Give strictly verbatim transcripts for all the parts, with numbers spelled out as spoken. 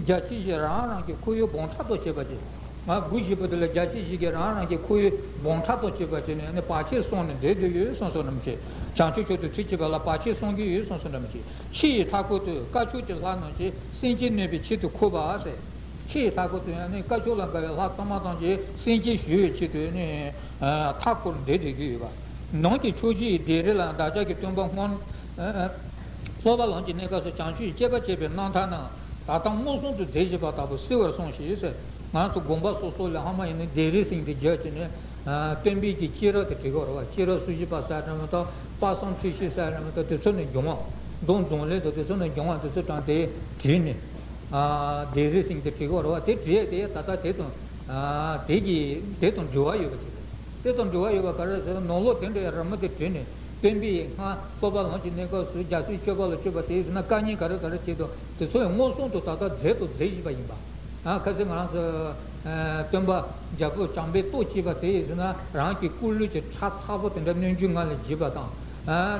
བརྒྱ་ཆ་བཞི་རང་རང་གི་ཁོར་ཡུག་སྦོམ་ཕྲ་དུ་བྱེད་པ་ཅིག་ང་དགུ་བཞི་པོ་དེ་ལ་བརྒྱ་ཆ་བཞི་གིས་རང་རང་གི་ཁོར་ཡུག་སྦོམ་ཕྲ་དུ་བྱེད་པ་ཅིག་ནས་ནི་བར་ཆད་སྲུང་ནས་བསྡད་དུ་ཡོད་གསུངས་སོ་ནམ་ཞེས། བྱང་ཆུབ་མཆོག་ཏུ་ཐུགས་བསྐྱེད་པ་ལ་བར་ཆད་སྲུང་གི་ཡོད་གསུངས་སོ་ནམ་ཞེས། ཕྱི་ཡི་མཐའ་འཁོར་དུ་དཀར་ཕྱོགས་ཀྱི་ལྷ་རྣམས་ཀྱིས་སེམས་ཅན་གནོད་པའི་ཆེད་དུ་འཁོར་བ་ཟེར། ཕྱི་ཡི་མཐའ་འཁོར་དུ་ཡང་ནི་དཀར་ཕྱོགས་ལ་དགའ་བའི་ལྷ་ཚང་མ་ཐམས་ཅད་སེམས་ཅན་གཞོལ་བའི་ཆེད་དུ་ནི་མཐའ་བསྐོར་འདི་བསྡད་ཀྱི་ཡོད་པ། ནང་གི་ཕྱོགས་བཞི་ཡི་སྡེ་རིས་ལ་བདག་ཅག་གི་སྟོན་པ་སྔོན་སློབ་པ་ལམ་གྱི་གནས་སྐབས་སུ་བྱང་ཆུབ་ཀྱི་སྤྱད་པ་བྱས་པའི་རྣམ་ཐར་རྣམས་ད་ལྟ་མངོན་སུམ་དུ་མཛད་བཞིན་པ་ལྟ་བུ་གསལ་བར་གསུངས་ཤིག་ཟེར། ང་ཚོ་དགོན་པ་སོ་སོ་ལ་ཧ་མ་ཡིན་ན་སྡེ་རིས་ཟིན་དེ་རྒྱབ་ཀྱི་ནས་སྟོན་པའི་གི་སྐྱེས་རབས་དེ་བྲིས་ཀྱི་ཡོད་རེད་བ། སྐྱེས་རབས་སུ་ཞིག་པ་ཟེར་ན་མི་གཏོགས་དཔག་བསམ་འཁྲུལ་ཤེས་ཟེར་ན་མི་གཏོགས་དེ་ཚོ་ནས་འབྱུང་བ། མདོ་འཛམ་གླིང་དང་དེ་ཚོ་ནས་འབྱུང་བ་དེ་ཚོ་དྲངས་ཏེ་བྲིས་ནས། སྡེ་རིས་ཟིན་དེ་བྲིས་ཀྱི་ཡོད་རེད་བ། དེ་བྲིས་དེ་ད་ལྟ་དེ་དང་། དེ་གི་དེ་དང་འབྲེལ་བ་ཡོད་པ་ཅིག་རེད། དེ་དང་འབྲེལ་བ་ཡོད་པ་ག་རེ་ཟེར་ན་ནང་ལོགས་དེ་འདྲའི་རི་མོ་དེ་བྲིས་ནས་སྟོན་པའི་སྔ་སློབ་པ་ལམ་གྱི་གནས་སྐབས་སུ་རྒྱལ་སྲས་སྤྱོད་པ་ལ་སྤྱོད་པ་དེ་ཟེར་ན་བཀའ་ཉན་ག་རེ་ག་རེ་བྱས་འདུག་དེ་ཚོ་ཡང་མངོན་སུམ་དུ་ད་ལྟ་མཛད་དུ་མཛད་བཞིན་པ་ཡིན་པ། ཨ་ཁ་སང་ང་རང་ཚོ་སྟོན་པ་རྒྱལ་པོ་བྱམས་པའི་ཏོག་ཅེས་པ་དེ་ཡིན་ཟེར་ན་རང་གི་སྐུ་ལུས་ཀྱི་ཁྲག་ཚ་པོ་དེ་འདྲ་སྣོད་བཅུད་ལྔ་ལ་བརྗིས་པ་དང་།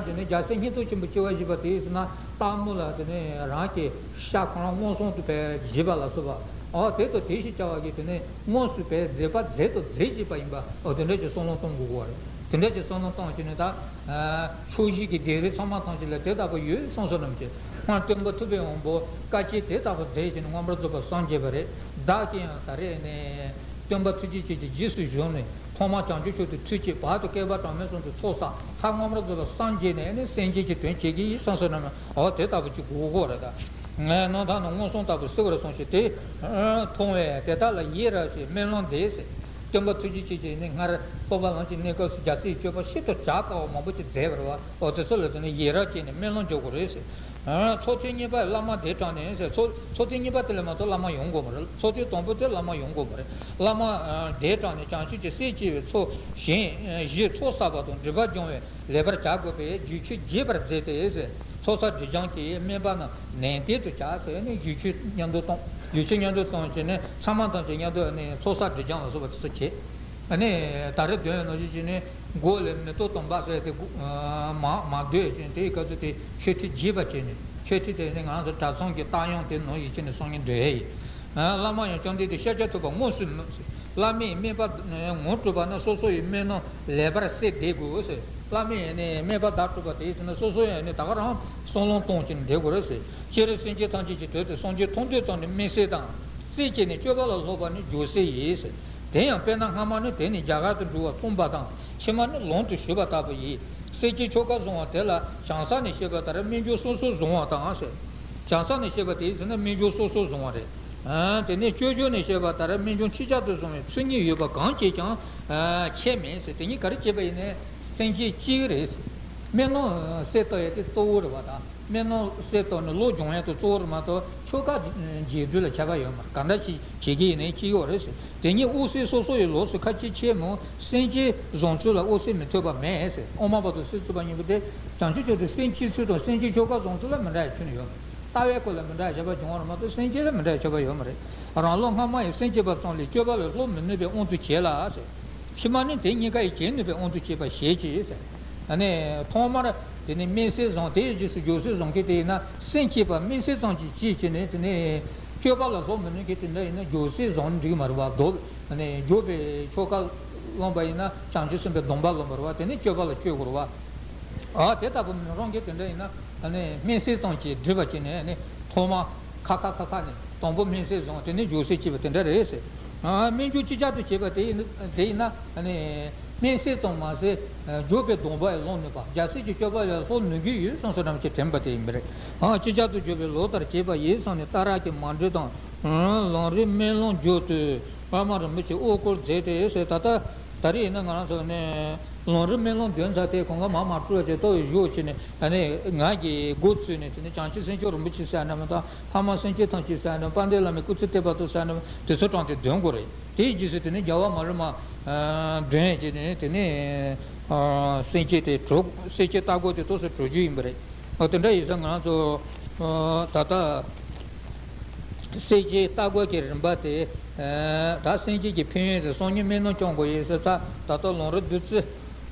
དེ་ནས་རྒྱལ་སྲས་སྙིང་སྟོབས་ཆེན་པོ་སྐྱེ་བ་བཞེས་པ་དེ་ཡིན་ཟེར་ན་སྟག་མོ་ལ་དེ་ནས་རང་གི་ཤ་ཁོ་རང་མངོན་སུམ་དུ་བས་བརྗིས་པ་ལ་སོགས་པ། ཨོ་དེ་ཚོ་དེ་བཞིན་བྱ་བ་གི་དེ་ནས་དངོས་སུ་བས་མཛད་པ་མཛད་དུ་མཛད་བཞིན་པ་ཡིན་པ་ཨོ་དེ་འདྲ་ཅིག་བསམ་བློ་གཏོང་དགོས་ཀྱི་ཡོད་རེད། དེ་འདྲ་ཅིག་བསམ་བློ་བཏང་བྱས་ནས་ད། ཕྱོགས་བཞི་གི་སྡེ་རིས་ཚང་མ་ཐམས་ཅད་ལ་དེ་ལྟ་བུ་ཡོད་གསུངས་སོ་ནམ་ཞེས། སྔར་སྟོན་པ་ཐུབ་པའི་དབང་པོ་བཀའ་སྤྱད་དེ་ལྟ་བུ་མཛད་ཅིང་མངོན་པར་རྫོགས་པར་སངས་རྒྱས་པ་རེད། བདག་གིས་ཡང་ད་རེས་ནས་སྟོན་པ་ཐུགས་རྗེ་ཅན་གྱི་རྗེས་སུ་བཟུང་ནས་ཐོག་མར་བྱང་ཆུབ་མཆོག་ཏུ་ཐུགས་བསྐྱེད། བར་དུ་བསྐལ་པ་གྲངས་མེད་གསུམ་དུ་ཚོགས་བསགས། མཐར་མངོན་པར་རྫོགས་པར་སངས་རྒྱས་ནས་ནི་སེམས་ཅན་གྱི་དོན་བྱེད་ཀྱི་ཡིན་གསུངས་སོ་ནམ། འོ་དེ་ལྟ་བུ་ཅིག་དགོས་ཀྱི་ཡོད་རེད་ད། ངས་རྣམ་ཐར་རྣམས་མངོན་སུམ་ལྟ་བུ་གསལ་བར་གསུངས་ཤིང་དེ་མཐོང་བས་དེ་དག་ལ་ཡིད་རབ་བྱེད་སྨོན་ལམ་འདི་ཟེར། སྟོན་པ་ཐུགས་རྗེ་ཆེན་གྱིས་ནི་སྔར་སློབ་པ་ལམ་གྱི་གནས་སྐབས་སུ་རྒྱལ་སྲས་སྤྱོད་པ་ཤིན་ཏུ་བྱ་དཀའ་བ་མང་པོ་ཅིག་མཛད་པ་རེད་བ། འོ་དེ་ཚོ་ལ་དེ་ནི་ཡིད་རབ་བྱས་ནས་སྨོན་ལམ་རྒྱག་དགོས་རེད་ཟེར། ཚོགས་ཐེངས་གཉིས་པ་བླ་མ་འདས་གྲོངས་ནས་ཟེར། ཚོགས་ཚོགས་ཐེངས་གཉིས་པ་དེ་ལས་མ་གཏོགས་བླ་མ་ཡོང་དགོས་མ་རེད། ཚོགས་ཐེངས་དང་པོ་དེ་བླ་མ་ཡོང་དགོས་མ་རེད། བླ་མ་འདས་གྲོངས་ནས་བྱང་ཆུབ་ཀྱི་སྲས་སྐྱེ་བའི་ཚོགས་གཞན་བཞི་ཚོགས་བསགས་པ་དང་སྒྲིབ་པ་སྦྱོང་བའི་ལེགས་པར་བྱ་དགོས་པས་རྒྱུད་ཆོས་རྒྱས་པར་མཛད་དེ་ཟེར། ཚོགས་བསགས་སྒྲིབ་སྦྱང་གི་སྨན་པ་རྣམས་ནན་ཏན་དུ་བྱ་ཟེར་ནས་རྒྱུད་ཆོས་མཉམ་དུ་གཏོང་། རྒྱུད་ཆོས་མཉམ་དུ་གཏོང་བྱས་ནས་ཚང་མ་ཐམས་ཅད་མཉམ་དུ་ནས་ཚོགས་བསགས་སྒྲིབ་སྦྱང་ལ་སོགས་པ་དེ་ཚོ་བྱེད། ཨ་ནི་ད་རེས་འདོན་ཡོད་ནོ་ཞིག་བྱས་ནས་མགོ་ལ་མེ་ཏོག་སྡོམ་པ་ཟེར་དེ་མགོ་མ་མ་འདོན་བྱས་ནས་དེའི་སྐབས་སུ་དེ་ཆོས་ཁྲིད་རྒྱས་པ་བྱས་ནས་ཆོས་ཁྲིད་དེ་ནི་ང་ཚོ་གྲྭ་ཚང་གི་རྟགས་ཡང་དེ་ནོ་ཡིན་བྱས་ནས་གསུང་ཉན་འདོན་ཡས་ཡིན། བླ་མ་ཡང་བཅོམ་ལྡན་འདས་ཤཱཀྱ་ཐུབ་པ་དངོས་སུ་བླ་མའི་སྨན་པ་ངོ་སྤྲོད་པ་ན་སོ་སོ་ཡི་སྨན་སྣ་ལེགས་པར་བསྲེགས་བསྡད་དགོས་ཟེར། བླ་མའི་ནི་སྨན་པ་བདག་སྤྲུལ་པ་དེ་ཡིན་ཟེར་ན་སོ་སོ་ཡང་ནི་ད་ག་རང་བསམ་བློ་གཏོང་བྱས་ནས་བསྡད་དགོས་རེད་ཟེར། སྤྱིར་སེམས་ཅན་ཐམས་ཅད་ཀྱི་དོན་དུ་སངས་རྒྱས་ཐོབ་འདོད་ཙམ་ནི་དམན་བསྲེ་དང་། བསྲེ་བྱས་ནས་སྤྱོད་པ་ལ་སློབ་པ་ནི་སྦྱོར་བསྲེ་ཡིན་ཟེར། དེ་ཡང་དཔེར་ན་སྔ་མ་ནི་དེ་ནི་རྒྱ་གར་དུ་འགྲོ་བ་མཐོང་བ་དང་ཕྱི་མ་ནི་ལམ་དུ་ཞུགས་པ་ལྟ་བུ་ཡིན། བསྲེ་བྱའི་ཆོ་ག་བཟུང་བ་དེ་ལ་བྱང་ས་ནས་བཤད་པ་ལྟར་སྨན་སྦྱོར་སོ་སོར་བཟུང་བ་དང་ཟེར། བྱང་ས་ནས་བཤད་པ་དེ་ཡིན་ཟེར་ན་སྨན་སྦྱོར་སོ་སོར་བཟུང་བ་རེད། དེ་ནས་སྤྱོད་སྦྱོར་ནས་བཤད་པ་ལྟར་སྨན་སྦྱོར་ཆོས་ཆོས་ཅན་དུ་བཟུང་བའི་ཚུལ་གཉིས་ཡོད་པ་གང་བྱེད་ཀྱང་ཁྱད་མེད་ཟེར། དེ་གཉིས་ག་རེ་བྱེད་པ་ཡིན་ནའི་སེམས་ཅན་གཅིག་རེད་ཟེར། སྨན་སྣ་བསྲེ་བཏབ་ཡས་དེ་གཙོ་བོ་རེད་བ་དང་། སྨན་སྣ་བསྲེ་བཏབ་ནས་བློ་སྦྱོང་ཡས་དེ་གཙོ་བོ་རེད་མ་གཏོགས་ཆོ་ག་རྒྱས་བསྡུས་ལ་ཁྱད་པར་ཡོད་མ་རེད། ག་འདྲ་ཅིག་བྱེད་ཀྱི་ཡིན་ནའི་གཅིག་ཡོད་རེད་ཟེར། དེ་གཉིས་དབུགས་བསལ་སོ་སོ་ཡི་ལོགས་སུ་ཁ་ཅིག་ཆད་མོ་སེམས་ཅན་བཟུང་ཚུལ་ལ་དབུགས་བསལ་མི་ཐུབ་པ་མེད་ཟེར། དབུ་མ་པ་དང་སེམས་བསྐྱེད་པ་གཉིས་པོ་དེ་བྱང་ཆུབ་མཆོག་ཏུ་སེམས་བསྐྱེད་ཚུལ་དང་སེམས་བསྐྱེད་ཆོ་ག་བཟུང་ཚུལ་ལ་མི་འདྲ་བའི་ཁྱོན་ནས་ཡོད་མ་རེད། ལྟ་བའི་སྐོར་ལ་མི་འདྲ་བའི་ཁྱད་པར་བྱུང་བ་རེད་མ་གཏོགས་སེམས་བསྐྱེད་ལ་མི་འདྲ་བའི་ཁྱད་པར་ཡོད་མ་རེད། རང་ལུགས་སྔ་མ་ཡི་སེམས་བསྐྱེད་པ་ཙམ་ལས་སྤྱོད་པ་ལ་སློབ་མི་ནུས་པའི་དབང་དུ་བྱས་ལ་ཟེར། ཕྱི་མ་ནི་དེ་གཉིས་ཀ་ཡིས་བྱེད་ནུས་པའི་དབང་དུ་བྱས་པ་ཞེས་བྱས་ཟེར། ཨ་ནི་ཐོག་མར་དེ་ནི་དམན་བསྲེ་བཟུང་། དེའི་རྗེས་སུ་སྦྱོར་བསྲེ་བཟུང་མཁན་དེ་ཡིན་ན་སེམས་བསྐྱེད་པ་དམན་བསྲེ་ཙམ་གྱིས་བྱས་བྱས་ནས་དེ་ནི་སྤྱོད་པ་ལ་སློབ་མི་ནུས་མཁན་དེ་འདྲ་ཡིན་ན་སྦྱོར་བསྲེ་བཟུང་འགྲིག་མ་རེད་བ། རྡོ་ཨ་ནི་སྦྱོར་བའི་ཆོ་ག་བླངས་པ་ཡིན་ན་བྱང་ཆུབ་སེམས་དཔའི་སྡོམ་པ་བླངས་པ་རེད་བ། དེ་ནི་སྤྱོད་པ་ལ་སྤྱོད་དགོས་རེད་བ། ཨ་དེ་ལྟ་བུ་མི་རུང་མཁན་དེ་འདྲ་ཡིན་ན། ཨ་ནི་དམན་བསྲེ་ཙམ་གྱིས་སྒྲིབ་པ་བྱས་ནས་ཨ་ནི་ཐོག་མ་ཁ་ཁ་ཁ་ཁ་ནས་དང་པོ་དམན་བསྲེ་བཟུང་། དེ་ནས་སྦྱོར་བསྲེ་བྱས་པ་དེ་འདྲ་རེད་ཟེར། ཨ་སྨན་སྦྱོར་ཅི་ཆར་དུ་བྱེད་པ་དེ་ཡིན་དེ་ཡིན་ན་ཨ་ནི་དམན་བསྲེ་ཙམ་མ་ཟད་སྦྱོར་བའི་སྡོམ་པ་ཡང་བླང་ནུས་པ། རྒྱལ་སྲས་ཀྱི་སྤྱོད་པ་ཡང་སློབ་ནུས་ཀྱི་ཡོད་གསུངས་སོ་ནམ་ཞེས་དྲན་པ་དེ་ཡིན་པ་རེད། ཨ་ཅི་ཆར་དུ་སྦྱོར་བའི་ལོ་ལྟར་བྱེད་པ་ཡིན་བསམས་ནས་གཏའ་རག་གི་མ་འདྲི་དང་། ལམ་རིམ་སྨོན་ལམ་བརྒྱུད་དུ་བླ་མ་རིན་པོ་ཆེ་དབུ་སྐོར་མཛད་དེ་ཟེར། ད་ལྟ་ད་རེས་ཡིན་ན་ང་རང་ཚོ་ནས་ལམ་རིམ་སྨོན་ལམ་འདོན་ས་དེ་གང་ག་མ་མ་སྤྲོ་བྱས་ཏོ་བཞུགས་བྱས་ནས་ཨ་ནི་ང་གི་འགོ་ཚུགས་ནས་བྱས་ནས་བྱང་ཆུབ་སེམས་མཆོག་རིན་པོ་ཆེ་ཟེར་ན་མི་དང་། ལྷ་མ་སེམས་ཅན་ཐམས་ཅད་ཟེར་ན་དཔལ་ལྡན་བླ་མའི་སྐུ་ཚེ་བརྟན་པ་དང་ཟེར་ན་དེ་ཚོ་དྲངས་ཏེ་འདོན་དགོས་རེད། དེའི་རྗེས་སུ་དེ་ནས་རྒྱལ་བ་མ་རིན་པོ་ཆེ་འདོན་བྱས་ནས་དེ་ནས་སེམས་བསྐྱེད་དེ་གྲོལ། སེམས་བསྐྱེད་རྟ་མགོ་དེ་ཏོག་ཙམ་གྲོལ་རྒྱུ་ཡིན་པ་རེད། འོ་དེ་འདྲ་ཡིན་ཙང་ང་རང་ཚོ་ད་ལྟ་སེམས་བསྐྱེད་རྟ་མགོ་གི་རིམ་པ་དེ་ད་སེམས་བསྐྱེད་ཀྱི་ཕན་ཡོན་དེ་གསུང་ཉན་སྨོན་ལམ་བསྐྱང་དགོས་ཡིན་ཟེར། ད་ད་ལྟ་ལམ་རིམ་བདུད་རྩི་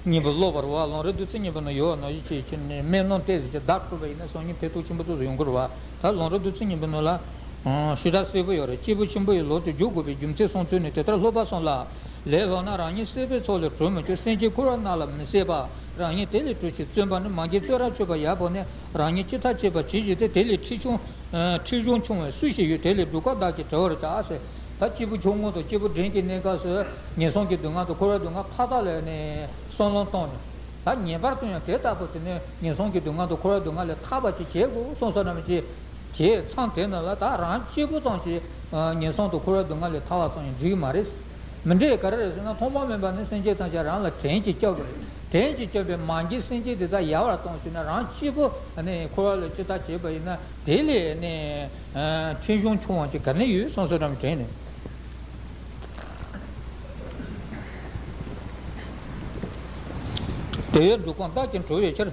སྙིང་པོ་ཀློག་པ་རེད་བ། ལམ་རིམ་བདུད་རྩི་སྙིང་པོ་ནང་ཡོད་ནོ་ཡིད་ཆེས་ཀྱི་ནས་སྨོན་ལམ་བཏབ་ཟེར་གྱི་བདག་སྤྲུལ་པ་ཡིན་ན་གསུང་ཉན་ཕན་ཐོགས་ཆེན་པོ་ཏོག་ཙམ་ཡོང་གི་རེད་བ། ད་ལམ་རིམ་བདུད་རྩི་སྙིང་པོ་ནང་ལ་ ཞེ་དྲག་གསལ་པོ་ཡོད་རེད། སྐྱེས་བུ་ཆེན་པོ་ཡི་ལོ་དེ་འཇུག་དགོས་པའི་རྒྱུ་མཚན་གསུངས་ཚུལ་ནི། དེ་ལྟར་སློབ་པ་གསུམ་ལ། ལས་སློབ་ན་རང་ཉིད་སྲེད་པའི་ཚོགས་ལས་གྲོལ་མི་ཆོག་སེམས་ཅན་འཁོར་བ་རྣམས་ལ་མི་སྲེད་པ། རང་ཉིད་དེ་ལས་གྲོལ་ཕྱིར་བརྩོན་པ་ནི། མ་གྱུར་བཙོན་རར་ཆུད་པ་ཡག་པོ་ནས། རང་ཉིད་ཅི་ལྟར་བྱེད་པ་ཇི་བཞིན་ཏེ། དེ་ལས་འཁྲིད་ཆུང་། ཨ། འཁྲིད་གཞོང་ཆུང་བས་སུ་ཞིག་ཡོད། དེ་ལས་སྡུག་ཁ་བདག་གིས་བྲལ་བར་བྱ་ཟེར། ད་སྐྱེས་བུ་ཆུང་ངུ་དང་སྐྱེས་བུ་འབྲིང་གི་གནས་སྐབས་སུ་ངན་སོང་གི་སྡུག་བསྔལ་དང་འཁོར་བའི་སྡུག་བསྔལ་མཐའ་དག་ལས་ནས་བསམ་བློ་བཏང་ནས། ད་ངེས་པར་དུ་ཡང་དེ་ལྟ་བུ་དེ་ནས་ངན་སོང་གི་སྡུག་བསྔལ་དང་འཁོར་བའི་སྡུག་བསྔལ་ལས་ཐར་བ་ཅིག་བྱེད་དགོས་གསུངས་སོ་ནམ་ཅིག་བྱས་མཚམས་དེ་ནང་ལ་ད་རང་གཅིག་པུ་ཙམ་གྱིས་ངན་སོང་དང་འཁོར་བའི་སྡུག་བསྔལ་ལས་ཐར་བ་ཙམ་ཡང་འགྲིག་གི་མ་རེད། མི་འགྲིག་ག་རེ་རེད་ཟེར་ན། ཐོག་མ་མེད་པ་ནས་སེམས་ཅན་ཐམས་ཅད་རང་ལ་དྲིན་གྱིས་སྐྱོབ་དགོས་རེད། དྲིན་གྱིས་སྐྱོབ་པའི་མ་གྱུར་སེམས་ཅན་དེ་དག་ཡལ་བར་གཏོང་ཞེ་ན། རང་གཅིག་པུ་ནས་འཁོར་བ་ལས་ཅི་ལྟར་བྱེད་པ་ཡིན་ན། དེ་ལས་ནས་འཁྲིད་གཞོང་ཆུང་བ་ཅིག་ག་ནས་ཡོད་གསུངས་སོ་ནམ་དྲན་ནས། དེ་བས་སྡུག་ཁུངས་བདག་གིས་གྲོལ་བའི་ཕྱིར།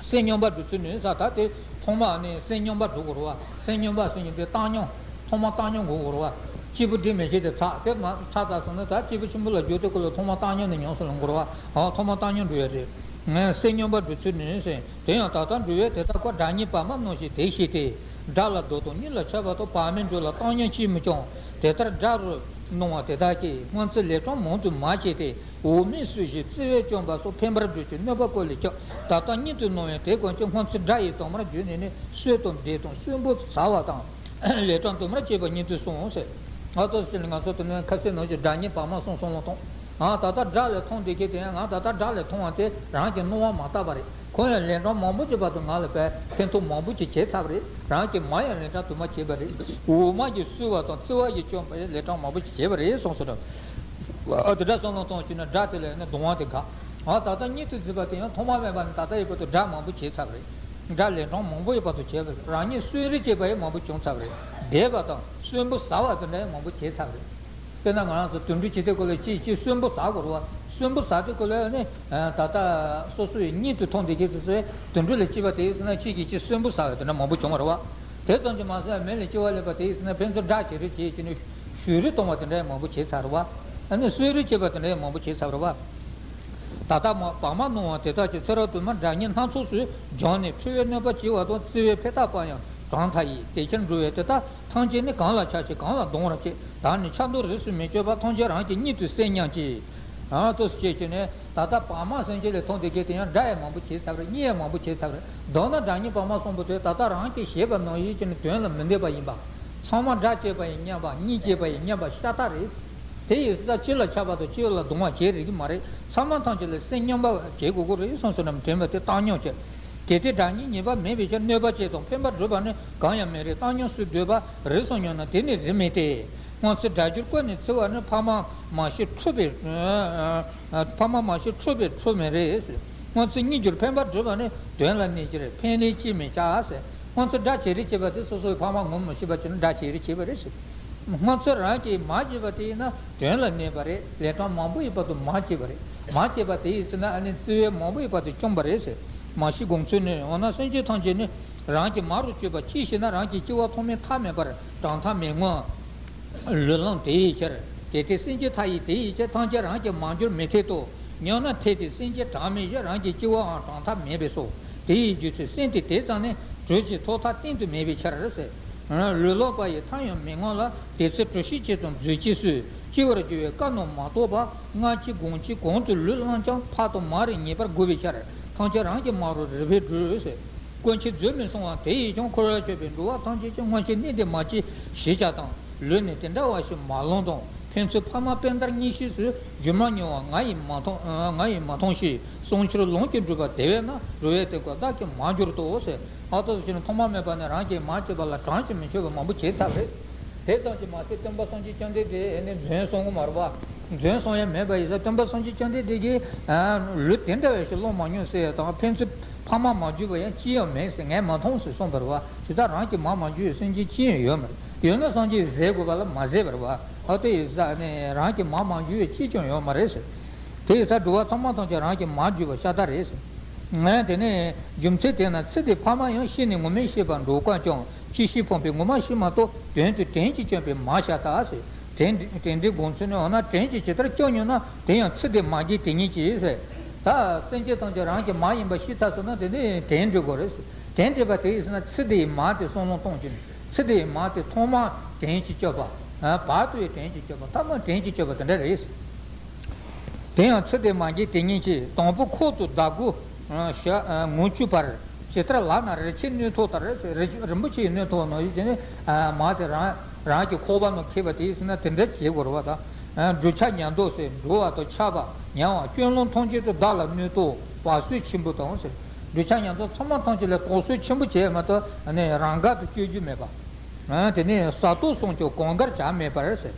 སེམས་སྙོམས་པར་སྒྲུབ་ཚུལ་ནི་ཟེར། ད་དེ་ཐོག་མ་ནས་སེམས་སྙོམས་པར་སྒྲུབ་དགོས་རེད་བ། སེམས་སྙོམས་པ་ཟེར་མཁན་དེ་བཏང་སྙོམས། ཐོག་མ་བཏང་སྙོམས་དགོས་རེད་བ། སྐྱེས་བུ་འབྲིང་མི་བྱེད་དེ་ཚར། དེ་མ་ཚར་ཚར་སོང་ན་ད་སྐྱེས་བུ་ཆེན་པོ་ལ་འགྱུར་དུས་སྐབས་ལ་ཐོག་མ་བཏང་སྙོམས་ནས་ཉམས་སུ་ལེན་དགོས་རེད་བ། ཨ། ཐོག་མ་བཏང་སྙོམས་སྒྲུབ་ཡ་དེ། སེམས་སྙོམས་པར་སྒྲུབ་ཚུལ་ནི་ཟེར། དེ་ཡང་ད་ལྟར་འགྲོ་བས་དེ་ལྟར་བཀོད། དགྲ་གཉེན་བག་མ་སྣང་ཞིང་དེ་ཤེས་ཏེ། དགྲ་ལ་བདག་དང་གཉེན་ལ་ཆགས་པ་དང་། བག་མེད་འགྲོ་ལ་བཏང་སྙོམས་ཅིས་མི་སྐྱོང་། དེ་ལྟར་དགྲ་རུ་སྣང་བ་དེ་དག་གིས། སྔོན་ཚེ་ལས་གྲངས་མང་དུ་མ་བྱས་ཏེ། འོག་མིན་སུ་ཞིག་བརྩེ་བས་བསྐྱངས་པ་སོགས། ཕན་པར་འགྱུར་ཞིང་གནོད་པ་ཀུན་ལས་སྐྱོབ། ད་ལྟ་གཉེན་དུ་སྣང་བས་དེ་ཀུན་སྐྱོབ། སྔོན་ཚེ་དགྲ་ཡི་དྭངས་མར་གྱུར་ནས་ནི། གསོད་དང་འདྲེ་དང་གསོན་པོ་ཟ་བ་དང་། ལས་གྲངས་དུ་མར་བྱེད་པ་ཉིད་དུ་གསུངས་ཟེར། ང་ཚོ་ཕྱིན་ང་ཚོ་དེ་ནས་ཁ་སང་ནང་བཞིན་དགྲ་གཉེན་བག་མ་སོང་སོང་ལ་ཐོངས། ང་ད་ལྟ་དགྲ་ལས་ཐོངས་བསྡད་མཁན་དེ་ཡང་། ང་ད་ལྟ་དགྲ་ལས་ཐོངས་པ་དེ་རང་གི་སྣང་བ་མ་བཏགས་པ་རེད། ཁོང་ཡང་ལན་གྲངས་མང་པོ་ཅིག་བར་དུ་ང་ལ་ཕན་ཕན་ཐོགས་མང་པོ་ཅིག་བྱས་ཚར་བ་རེད། རང་གི་མ་ཡང་ལན་གྲངས་དུ་མ་བྱས་པ་རེད། འོག་མ་གིས་གསོད་པ་དང་བརྩེ་བ་ཡིས་བསྐྱངས་པ་ཡང་ལན་གྲངས་མང་པོ་ཅིག་བྱས་པ་རེད་གསུངས་སོ་ནམ། ཨ། དེ་འདྲ་བསམ་བློ་གཏོང་བྱས་ན་དགྲ་དེ་ལ་ནི་གདུང་བ་དེ་འགག། ཨ། ད་ལྟ་གཉེན་དུ་བརྩིས་པ་དེ་ཡང་ཐོག་མ་མེད་པ་ནས་ད་ལྟ་ཡི་བར་དུ་དགྲ་མང་པོ་བྱས་ཚར་བ་རེད། དགྲ་ལན་གྲངས་མང་པོ་ཡི་བར་དུ་བྱས་པ་རེད། རང་ཉིད་གསོད་རེས་བྱས་པ་ཡང་མང་པོ་བྱུང་ཚར་བ་རེད། འདས་པ་དང་གསོན་པོ་ཟ་བ་དེ་འདྲ་ཡང་མང་པོ་བྱས་ཚར་བ་རེད། དཔེར་ན་ང་རང་ཚོ་དུད་འགྲོ་བྱེད་དུས་སྐབས་ལ་གཅིག་གཅིག་གསོན་པོ་ཟ་དགོས་རེད་བ། གསོན་པོ་ཟ་དུས་སྐབས་ལ་ནི་ད་ལྟ་སོ་སོ་ཡི་གཉེན་དུ་ཐོགས་བསྡད་མཁན་དེ་ཚོས་དུད་འགྲོ་ལ་སྐྱེས་པ་དེ་ཡིན་ཟེར་ན་གཅིག་གིས་གཅིག་གསོན་པོ་ཟ་བ་དེ་འདྲ་མང་པོ་བྱུང་བ་རེད་བ། དེ་ཙམ་གྱིས་མ་ཟད་མི་ལ་སྐྱེ་བ་ལེན་པ་དེ་ཡིན་ཟེར་ན་ཕན་ཚུན་དགྲ་བྱེད་རེས་བྱེད་ཀྱི་ནི་གཞུ་རེས་གཏོང་བ་དེ་འདྲ་ཡང་མང་པོ་བྱས་ཚར་རེད་བ། ཨ་ནི་གསོད་རེས་བྱེད་པ་དེ་འདྲ་ཡང་མང་པོ་བྱས་ཚར་རེད་བ། ད་ལྟ་མ་བག་མ་སྣང་བ་དེ་དག་ཀྱང་ཚེ་རབས་དུ་མར་དགྲ་གཉེན་སྣ་ཚོགས་སུ་སྦྱངས་ནས་འཁྲུལ་བའི་གནོད་པ་བྱེད་པ་དང་བརྩེ་བའི་འཕེལ་ཐག་པ་ཡང་གྲངས་མཐའ་ཡས། དེ་ཕྱིར་འགྲོ་བས་དེ་དག་ཐམས་ཅད་ནི། གང་ལ་ཆགས་ཤིང་གང་ལ་གདུང་བར་བྱེད། བདག་ནི་ཆགས་འདུག་རིས་སུ་མི་ཆོད་པ། ཐམས་ཅད་རང་གི་གཉེན་དུ་གསལ་སྙམ་གྱིས། ཨ། ལྟོས་ཤིག་ཅེས་ནས་ད་ལྟ་བག་མ་སེམས་ཅན་ལས་ཐོངས་བསྡད་མཁན་དེ་ཡང་དགྲ་ཡང་མང་པོ་བྱས་ཚར་རེད། གཉེན་ཡང་མང་པོ་བྱས་ཚར་རེད། མདོར་ན་དགྲ་གཉེན་བག་མ་གསུམ་པོ་དེ་ད་ལྟ་རང་གིས་བྱས་པ་ནང་བཞིན་བྱས་ནས་དོན་ལ་མི་འདོད་པ་ཡིན་པ། ཚང་མ་དགྲ་བྱས་པ་ཡིན་སྙམ་པ། གཉེན་བྱས་པ་ཡིན་སྙམ་པ་ཤ་སྟག་རེད། དེ་ཡིན་ཙང་གཅིག་ལ་ཆགས་པ་དང་གཅིག་ལ་གདུང་བ་བྱེད་རིགས་མ་རེད། ཚང་མ་ཐམས་ཅད་ལ་སེམས་སྙོམས་པ་བྱེད་དགོས་ཀྱི་རེད་གསུངས་སོ་ནམ་དྲན་པ་དེ་བཏང་སྙོམས་བྱེད། གལ་ཏེ་དགྲ་གཉེན་ཉེས་པ་མེད་པའི་ཕྱིར། གནོད་པ་བྱེད་དང་ཕན་པར་སྒྲུབ་པ་ནི། གང་ཡང་མི་རིགས་བཏང་སྙོམས་སུ་འདོད་པ། རིགས་སུ་སྙམ་ན་དེ་ནི་རིགས་མིན་ཏེ། སྔོན་ཚེ་དགྲ་གྱུར་ཀུན་ནས་འཚེ་བ་ནི། ཕ་མ་མ་ཤི་འཁྲུགས་པས། ཕ་མ་མ་ཤི་འཁྲུགས་པས་འཁྲུགས་མིན་རེད། སྔོན་ཚེ་གཉེན་གྱུར་ཕན་པར་སྒྲུབ་པ་ནི། དོན་ལ་གནས་ཕྱིར་ཕན་གནོད་ཅིས་མི་བྱ་ཟེར། སྔོན་ཚེ་དགྲ་བྱེད་རེས་བྱེད་པ་དེ་སོ་སོའི་ཕ་མ་ངོ་མི་ཤེས་པ་བྱས་ནས་དགྲ་བྱེད་རེས་བྱེད་པ་རེད་ཟེར། སྔོན་ཚེ་རང་གིས་མ་བྱས་པ་དེ་ཡིན་ན་དོན་ལ་གནས་པ་རེད། ལན་གྲངས་མང་པོ་ཡི་བར་དུ་མ་བྱས་པ་རེད། མ་བྱས་པ་དེ་ཡིན་ཟེར་ན་ཨ་ནི་བརྩེ་བས་མང་པོ་ཡི་བར་དུ་བསྐྱངས་པ་རེད་ཟེར། མ་ཤི་དགོངས་ཚུལ་ནི། འོ་ན་སེམས་ཅན་ཐམས་ཅད་ནི་རང་གི་མ་རུ་གྱུར་པ་ཅིའི་ཕྱིར་ན། རང་གི་སྐྱེ་བ་ཐོག་མའི་མཐའ་མེད་པར་གྲངས་མཐའ་མེད་ངོ་། ལུས་བླངས་དེ་ཡི་ཕྱིར། གལ་ཏེ་སེམས་ཅན་མཐའ་ཡས་དེ་ཡི་ཕྱིར། ཐམས་ཅད་རང་གི་མ་གྱུར་མི་འཐད་དོ། སྙམ་ན་འཐད་དེ་སེམས་ཅན་གྲངས་མེད་བཞིན། རང་གི་སྐྱེ་བའང་གྲངས་མཐའ་མེད་པས་སོ། དེ་ཡི་རྒྱུ་ཚེ་སེམས་དེ་དེ་ཙམ་ནས་གྲོལ་ཕྱིར་ཐོག་མཐའ་གཏན་དུ་མེད་པའི་ཕྱིར་ཟེར། ལུས་བླངས་པ་ཡི་མཐའ་ཡང་མི་མངོན་ལ། དེ་ཚེ་གྲོལ་ཤེས་ཆེད་དང་རྫོགས་ཆེས་སུ། སྐྱེ་བར་འགྱུར་བའི་སྐབས་རྣམས་མ་གཏོགས་པ། སྔ་ཕྱི་གོང་ཕྱི་གང་དུ་ལུས་བླངས་ཀྱང་། ཕ་དང་མ་རེ་ངེས་པར་དགོས་པའི་ཕྱིར། ཐམས་ཅད་རང་གི་མ་རུ་རེ་བས་སྒྲུབ་ཟེར། ཀུན་མཁྱེན་རྫོགས་སྨིན་གསུང་བ་དེ་ཡིས་ཀྱང་། འཁོར་བར་གྱུར་པའི་འགྲོ་བ་ཐམས་ཅད་ཀྱང་། སྔོན་ཆད་གནས་འདིར་མ་སྐྱེས་ཞེས་བྱ་དང་། ལུས་ནི་དེ་འདྲ་བ་ཞིག་མ་བླངས་དང་། ཕན་ཚུན་ཕ་མ་སྤུན་ཟླར་གཉེན་བཤེས་སུ། སྒྱུ་མར་མྱོང་བ་ང་ཡིས་མ་མཐོང་། ང་ཡིས་མ་མཐོང་ཞེས། གསུང་ཕྱིར་ལོངས་སྐུ་འགྲུབ་པ་དེ་བས་ན། འགྲོ་བས་དེ་ཀུན་བདག་གིས་མ་གྱུར་ཏོ་ཟེར། ཨ་ཏོ་ཟེར་ནས་ཐོག་མ་མེད་པ་ནས་རང་གིས་མ་བྱས་པ་ལ་གྲངས་ཀྱིས་མི་ཆོད་པ་མང་པོ་བྱས་ཚར་རེད། དེ་ཙམ་གྱིས་མ་ཟད་སྟོན་པ་སངས་རྒྱས་བཅོམ་ལྡན་འདས་ནི་རྫུན་གསུང་གི་མ་རེད་བ། རྫུན་གསུང་ཡ་མེད་པ་ཡིན་ཙང་སྟོན་པ་སངས་རྒྱས་བཅོམ་ལྡན་འདས་ཀྱིས་ལུས་དེ་འདྲ་བ་ཞིག་བླངས་མ་མྱོང་ཟེར་ཡ་དང་། ཕན་ཚུན་ཕ་མ་མ་གྱུར་པ་ཡང་གཅིག་ཡང་མེད་ཟེར། ངས་མ་མཐོང་ཟེར་གསུངས་པ་རེད་བ། དེ་ལྟར་རང་གི་མ་མ་གྱུར་བའི་སེམས་ཅན་གཅིག་ཡང་ཡོད་མ་རེད། ཡོད་ན་སངས་རྒྱས་ཟེར་དགོས་པ་ལ་མ་ཟེར་བ་རེད་བ། ཨ་ཏོ་ཡིན་ཙང་ནི་རང་གི་མ་མ་གྱུར་བའི་གཅིག་ཀྱང་ཡོད་མ་རེད་ཟེར། དེ་ཡིན་ཙང་འགྲོ་བ་ཚང་མ་ཐམས་ཅད་རང་གི་མ་གྱུར་པ་ཤ་སྟག་རེད་ཟེར། ངས་དེ་ནས་རྒྱུ་མཚན་དེས་ན་ཚེ་འདིའི་ཕ་མ་ཡང་། ཤི་ནས་ངོ་མས་ཤེས་པར་འགྲོ་དཀའ་ཀྱང་། ཅི་ཞིག་ཕངས་པས་ངོ་མ་ཤེས་མ་གཏོགས། དོན་དུ་དྲིན་གྱིས་བསྐྱངས་པའི་མ་ཤ་སྟག་ཟེར། དྲིན་དྲིན་དྲིན་དགོངས་ཚུལ་ནི། འོ་ན་དྲིན་གྱིས་ཇི་ལྟར་བསྐྱངས་མྱོང་ན། དེ་ཡང་ཚེ་འདིའི་མ་རྒན་དེ་ཉིད་ཀྱིས་ཟེར། ད་སེམས་ཅན་ཐམས་ཅད་རང་གི་མ་ཡིན་པ་ཤེས་ཚར་སོང་ན་དེ་ནས་དྲིན་དྲི་དགོས་རེད་ཟེར། དྲིན་དྲི་བ་དེ་ཡིན་ཟེར་ན་ཚེ་འདིའི་མ་དེ་བསམ་བློ་གཏོང་རྒྱུ་ནི། ཚེ་འདིའི་མ་དེ་ཐོག་མར་དྲིན་གྱིས་བསྐྱོད་པ། བར་དུ་ཡང་དྲིན་གྱིས་བསྐྱོད་པ། ཐ་མར་དྲིན་གྱིས་བསྐྱོད་པ་དེ་འདྲ་རེད། དེ་ཡང་ཚེ་འདིའི་མ་གི་དེ་ཉིད་ཀྱིས། དང་པོ་ཁོག་ཏུ་ཟླ་དགུ་ཞག་ངོ་བཅུ་བར། ཇི་ལྟར་ལག་ན་རི་ཆེན་བསྣུན་ཐོགས་ལྟར། རི་རིན་པོ་ཆེ་ཡིས་བསྣུན་ཐོགས་ནོ་ཡིན་ནི། མ་དེ་རང་རང་གི་ཁོག་པ་ནང་འཁྱེར་བ་དེ་ཡིན་ན་དེ་འདྲ་བྱེད་དགོས་རེད་པ། ད་འབྲུ་ཆགས་ཉམས་རྟོགས་ཟེར། འབྲུ་བ་དང་ཆགས་པ་ཉམས་པ། སྐྱོན་ལམ་ཐམས་ཅད་དུ་བདག་ལ་བསྣུན་ཐོགས་བག་ཟོན་ཆེན་པོ་དང་ཟེར། འབྲུ་ཆགས་ཉམས་རྟོགས་ཚང་མ་ཐམས་ཅད་ལ་བག་ཟོན་ཆེན་པོ་བྱས་མ་གཏོགས་ནི་རང་དགར་དུ་བསྐྱོད་རྒྱུ་མེད་པ། དེ་ནས་ཟ་ཐོག་སོང་ཀྱང་གང་དགར་བྱ་མེད་པར་ཟེར།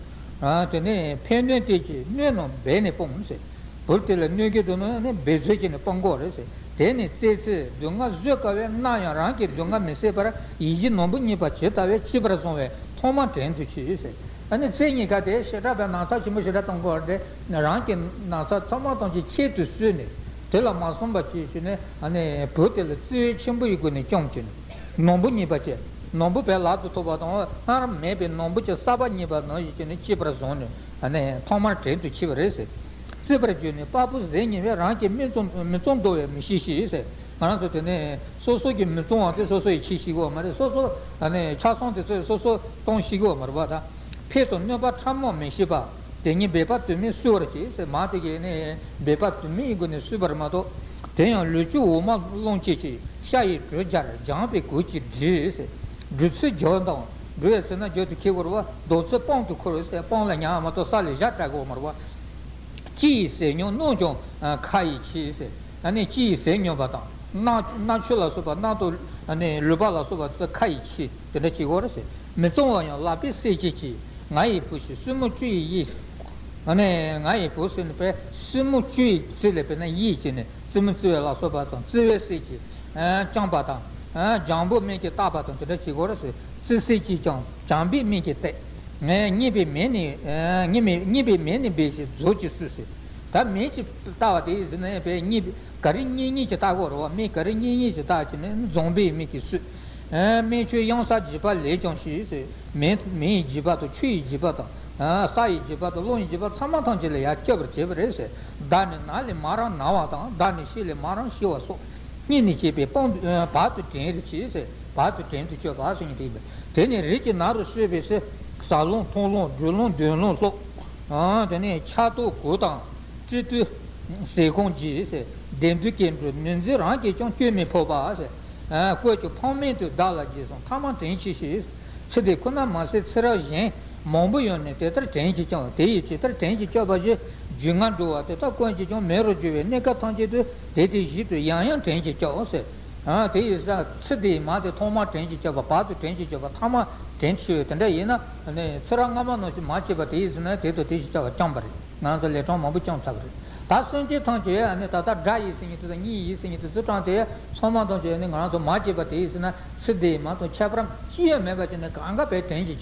དེ་ནས་ཕན་གནོད་བསྟེན་ཅིང་སྣོད་རྣམས་འབད་ནས་སྤང་ཟེར། བུ་དེ་ལ་གནོད་ཀྱི་འདུག་ན་ནི་འབད་རྩོལ་བྱས་ནས་སྤང་དགོས་རེད་ཟེར། དེ་ནས་བཙལ་ཚེ་སྡུག་བསྔལ་བཟོད་དཀའ་བས། ནམ་ཡང་རང་གི་སྡུག་བསྔལ་མི་བཟོད་པར། ཡིད་བཞིན་ནོར་བུ་རྙེད་པ་ཇི་ལྟ་བས། གཅེས་པར་བཟུང་བས་ཐོག་མར་དྲིན་དུ་ཆེ་ཟེར། ཨ་ནི་རྩེ་གཉིས་ཀ་དེ་ཞེ་དྲག་པའི་ན་ཚ་ཆེན་པོ་ཞེ་དྲག་གཏོང་དགོས་རེད། རང་གི་ན་ཚ་ཚང་མ་ཐམས་ཅད་ཆེད་དུ་བཟུང་ནས་དེ་ལ་མ་བསམ་པ་བྱས་བྱས་ནས། ཨ་ནི་བུ་དེ་ལ་བརྩེ་བ་ཆེན་པོ་ཡི་སྒོ་ནས་བསྐྱངས་བྱས་ནས་ནོར་བུ་རྙེད་པ་བྱས། ནོར་བུ་བས་ལག་ཏུ་ཐོབ་པ་དང་། སྔར་མེད་པའི་ནོར་བུ་ཅིག་གསར་པ་རྙེད་པ་ནང་བཞིན་བྱས་ནས་གཅེས་པར་བཟུང་ནས། ཨ་ནི་ཐོག་མར་དྲིན་དུ་ཆེ་བ་རེད་ཟེར། བརྩེ་བར་གྱུར་ནས་དཔའ་བོ་ཟས་ཉེ་བས། རང་གི་མི་བཙོང་མི་བཙོང་བདོ་བས་མི་ཤེས་ཤིང་ཟེར། ང་རང་ཚོ་དེ་ནས་སོ་སོ་གི་མི་བཙོང་བ་དེ་སོ་སོ་ཡིས་ཆེས་ཤེས་ཀྱི་ཡོད་མ་རེད། སོ་སོ་ཨ་ནི་ཆགས་སོང་དེ་ཚོ་སོ་སོ་གཏོང་ཤེས་ཀྱི་ཡོད་མ་རེད་པ། ད་ཕན་དང་གནོད་པ་ཕྲ་མོ་མི་ཤེས་པ། དེ་ཉིད་འབད་པ་དུ་མས་གསོད་པར་བྱེད་ཟེར། མ་དེ་གས་ནི་འབད་པ་དུ་མའི་སྒོ་ནས་གསོད་པར་མ་གཏོགས། དེ་ཡང་ལུས་ཀྱི་འོ་མ་རླུང་བཅས་ཀྱིས། ཤ་ཡི་དྲོད་སྦྱར་སྦྱངས་པས་གོས་ཀྱིས་བསྒྲིབས་ཟེར། བསྒྲིབས་ཚུལ་རྒྱུ་དང་། འབྲུ་ཡི་ཚེ་ན་རྒྱུ་དེ་ཁྱེར་དགོས་རེད་པ། ལྡོག་ཚུལ་སྤང་དུ་འཁོར་ཟེར། སྤང་ལ་ཉལ་བ་མ་གཏོགས་ས་ལ་བཞག་བསྡད་དགོས་མ་རེད་པ། ལྕི་ཡི་ཟས་མྱོང་རྣམས་ཀྱང་ཁ་ཡིས་ཆེ་ཟེར། ཨ་ནི་ལྕི་ཡི་ཟས་མྱོང་བ་དང་། མནར་མནར་གཅོད་ལ་སོགས་པ། མནར་དང་ཨ་ནི་ལུད་པ་ལ་སོགས་པ་དེ་ཚོ་ཁ་ཡིས་ཆེ། དེ་འདྲ་བྱེད་དགོས་རེད་ཟེར། མི་གཙང་བ་ཡང་ལག་པས་བསད་བྱེད་ཀྱི། ང་ཡི་བུ་ཞིག་བཙུན་མོ་བཅུ་ཡིས་གཡིས། ཨ་ནི་ང་ཡི་བུ་ཟེར་ནས་པས་བཙུན་མོ་བཅུ་ཡི་རྩིས་ལས་དཔེར་ན་གཡིས་བྱས་ནས་བཙུན་མོ་བརྩི་བ་ལ་སོགས་པ་དང་། བརྩི་བས་བསད་ཀྱི་བཅིངས་པ་དང་། སྦྱངས་པས་སྨན་གྱིས་བརྟགས་པ་དང་། དེ་འདྲ་བྱེད་དགོས་རེད་ཟེར། བརྩི་བསད་ཀྱིས་ཀྱང་སྦྱངས་པས་སྨན་གྱིས་བརྟགས། རྙེད་པའི་མེ་ནི་རྙེད་པའི་རྙེད་པའི་མེ་ནི་འབེབས་ཤིང་མཛོ་གིས་བསྲུབས་ཟེར། ད་མེ་གཅིག་བཏགས་པ་དེ་ཡིན་ཟེར་ན་ཡང་དཔེ་རྙེད་ག་རེ་རྙེད་རྙེད་ཅིག་བཏགས་དགོས་རེད་པ། མེ་ག་རེ་རྙེད་རྙེད་ཅིག་བཏགས་ཀྱི་ནི་རྫོངས་པའི་མེ་གིས་བསྲུབས། སྨན་མཆོད་གཡང་ས་འཇིགས་པ་ལས་ཀྱང་ཞི་ཟེར། མེ་མེ་ཡི་འཇིགས་པ་དང་། ཆུ་ཡི་འཇིགས་པ་དང་། ས་ཡི་འཇིགས་པ་དང་། རླུང་ཡི་འཇིགས་པ་ཚང་མ་ཐམས་ཅད་ལས་ཡར་སྐྱོབ་པར་བྱེད་པ་རེད་ཟེར། བདག་ནི་ན་ལས་མ་རངས་ན་བ་དང་། བདག་ནི་ཤི་ལས་མ་རངས་ཤི་བ་སོགས། སྙིང་ནས་བྱས་པས་དཔང་དུ་བར་དུ་དྲན་རེ་བྱེད་ཟེར། བར་དུ་དྲན་དུ་བཅུག་པ་ཟེར་མཁན་དེ་ཡིན་པས། དེ་ནས་རིགས་ཀྱི་ནང་རུ་གསོས་པའི་ཚེ། ཟ་ལོང་འཐུང་ལོང་སྦྲུལ་ལོང་གདོན་ལོང་སོགས། དེ་ནས་ཆགས་རྟོག་གུ་དང་སྤྲེལ་བདུད་ཟས་སྐོམ་བརྒྱད་ཟེར། བདེ་སྡུག་སྐྱེ་འགྲོ་ནུས་མཛད་རང་གིས་ཀྱང་སྐྱོབ་མི་ཕོད་པ་ཟེར། བཀོད་ཀྱང་ཕངས་མེད་དུ་བདག་ལ་རྗེས་བཟུང་ཐ་མ་དྲིན་ཆེ་ཞེས། ཚེ་འདི་ཁོ་ན་མ་ཟད་ཚེ་རབས་གཞན་མང་པོ་ཡོད་ནས་དེ་ལྟར་དྲིན་གྱིས་བསྐྱངས། དེ་ཡིས་ཇི་ལྟར་དྲིན་གྱིས་བསྐྱངས་པ་བཞིན། རྒྱུད་ལྔ་འགྲོ་བ་དེ་དག་ཀུན་གྱིས་ཀྱང་མེ་རུ་གྱུར་པའི་གནས་སྐབས་ཐམས་ཅད་དུ་དེ་དེ་བཞིན་དུ་ཡང་ཡང་དྲིན་གྱིས་བསྐྱངས་ཟེར། དེ་ཡིས་ས་ཚེ་འདིའི་མ་དེ་ཐོག་མར་དྲིན་གྱིས་བསྐྱངས་པ། བར་དུ་དྲིན་གྱིས་བསྐྱངས་པ། ཐ་མ་དྲིན་ཆེ་བས། དེ་འདྲ་ཡིན་ན་ཚེ་རབས་སྔ་མ་ནང་བཞིན་མ་སྐྱེས་པ་དེ་ཡིས་ཟེར་ན་དེ་དང་དེ་བཞིན་བསྐྱངས་པ་བསྐྱངས་པ་རེད། ང་ཚོ་ལས་གྲངས་མང་པོ་བསྐྱངས་ཚར་བ་རེད། ད་སེམས་ཅན་ཐམས་ཅད་ཨ་ནི་ད་ལྟ་དགྲ་ཡིས་ཟེར་མཁན་དེ་དང་གཉེན་ཡིས་ཟེར་མཁན་དེ་ཚོ་གྲངས་དེ་ཚང་མ་ཐམས་ཅད་ཨ་ནི་ང་རང་ཚོ་མ་སྐྱེས་པ་དེ་ཡིས་ཟེར་ན་ཚེ་འདི་ཡི་མ་གཏོགས་ཁྱད་པར་ཅི་ཡང་མེད་པ་བྱས་ནས་གང་ག་བས་དྲན་གྱིས་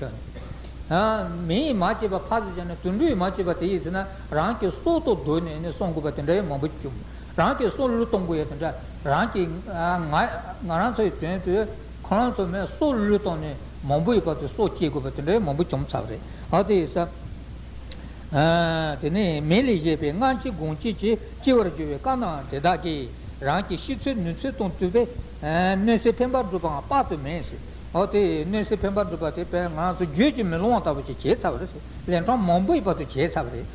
བྱ། མི་ཡིས་མ་སྐྱེས་པ་ཕ་ཟེར་བྱས་ནས་དུད་འགྲོ་ཡིས་མ་སྐྱེས་པ་དེ་ཡིས་ཟེར་ན་རང་གི་སྲོག་ཏུ་བསྡུས་ནས་ཨ་ནི་བསྲུང་དགོས་པ་དེ་འདྲ་ཡང་མང་པོ་བྱུང་། རང་གི་སྲོག་བློས་གཏོང་དགོས་ཡ་དེ་འདྲ་རང་གི་ང་ང་རང་ཚོའི་དོན་དུ་ཁོ་རང་ཚོ་མའི་སྲོག་བློས་གཏོང་ནས་མང་པོ་ཡི་བར་དུ་སྲོག་སྐྱེལ་དགོས་པ་དེ་འདྲ་ཡང་མང་པོ་བྱུང་ཚར་བ་རེད། ཨ་དེ་ཡིས་ས། དེ་ནས་མེ་ལས་བཞད་པའི་རྔ་ཆེན་སྒོང་སྐྱེས་ཀྱིས། སྐྱེ་བར་འགྱུར་བའི་སྐབས་ན་དེ་དག་གིས། རང་གི་ཤི་ཚུལ་ནུས་ཚུལ་དང་བསྟུན་པའི་གནོད་འཚེ་ཕན་པར་སྒྲུབ་པའང་དཔག་ཏུ་མེད་ཟེར། འོ་དེ་གནོད་འཚེ་ཕན་པར་སྒྲུབ་པ་དེ་དཔེ་ང་ཚོ་བརྗོད་ཀྱིས་མི་ལང་བ་ལྟ་བུ་ཅིག་བྱས་ཚར་བ་རེད་ཟེར། ལན་གྲངས་མང་པོ་ཡི་བར་དུ་བྱས་ཚར་བ་རེད།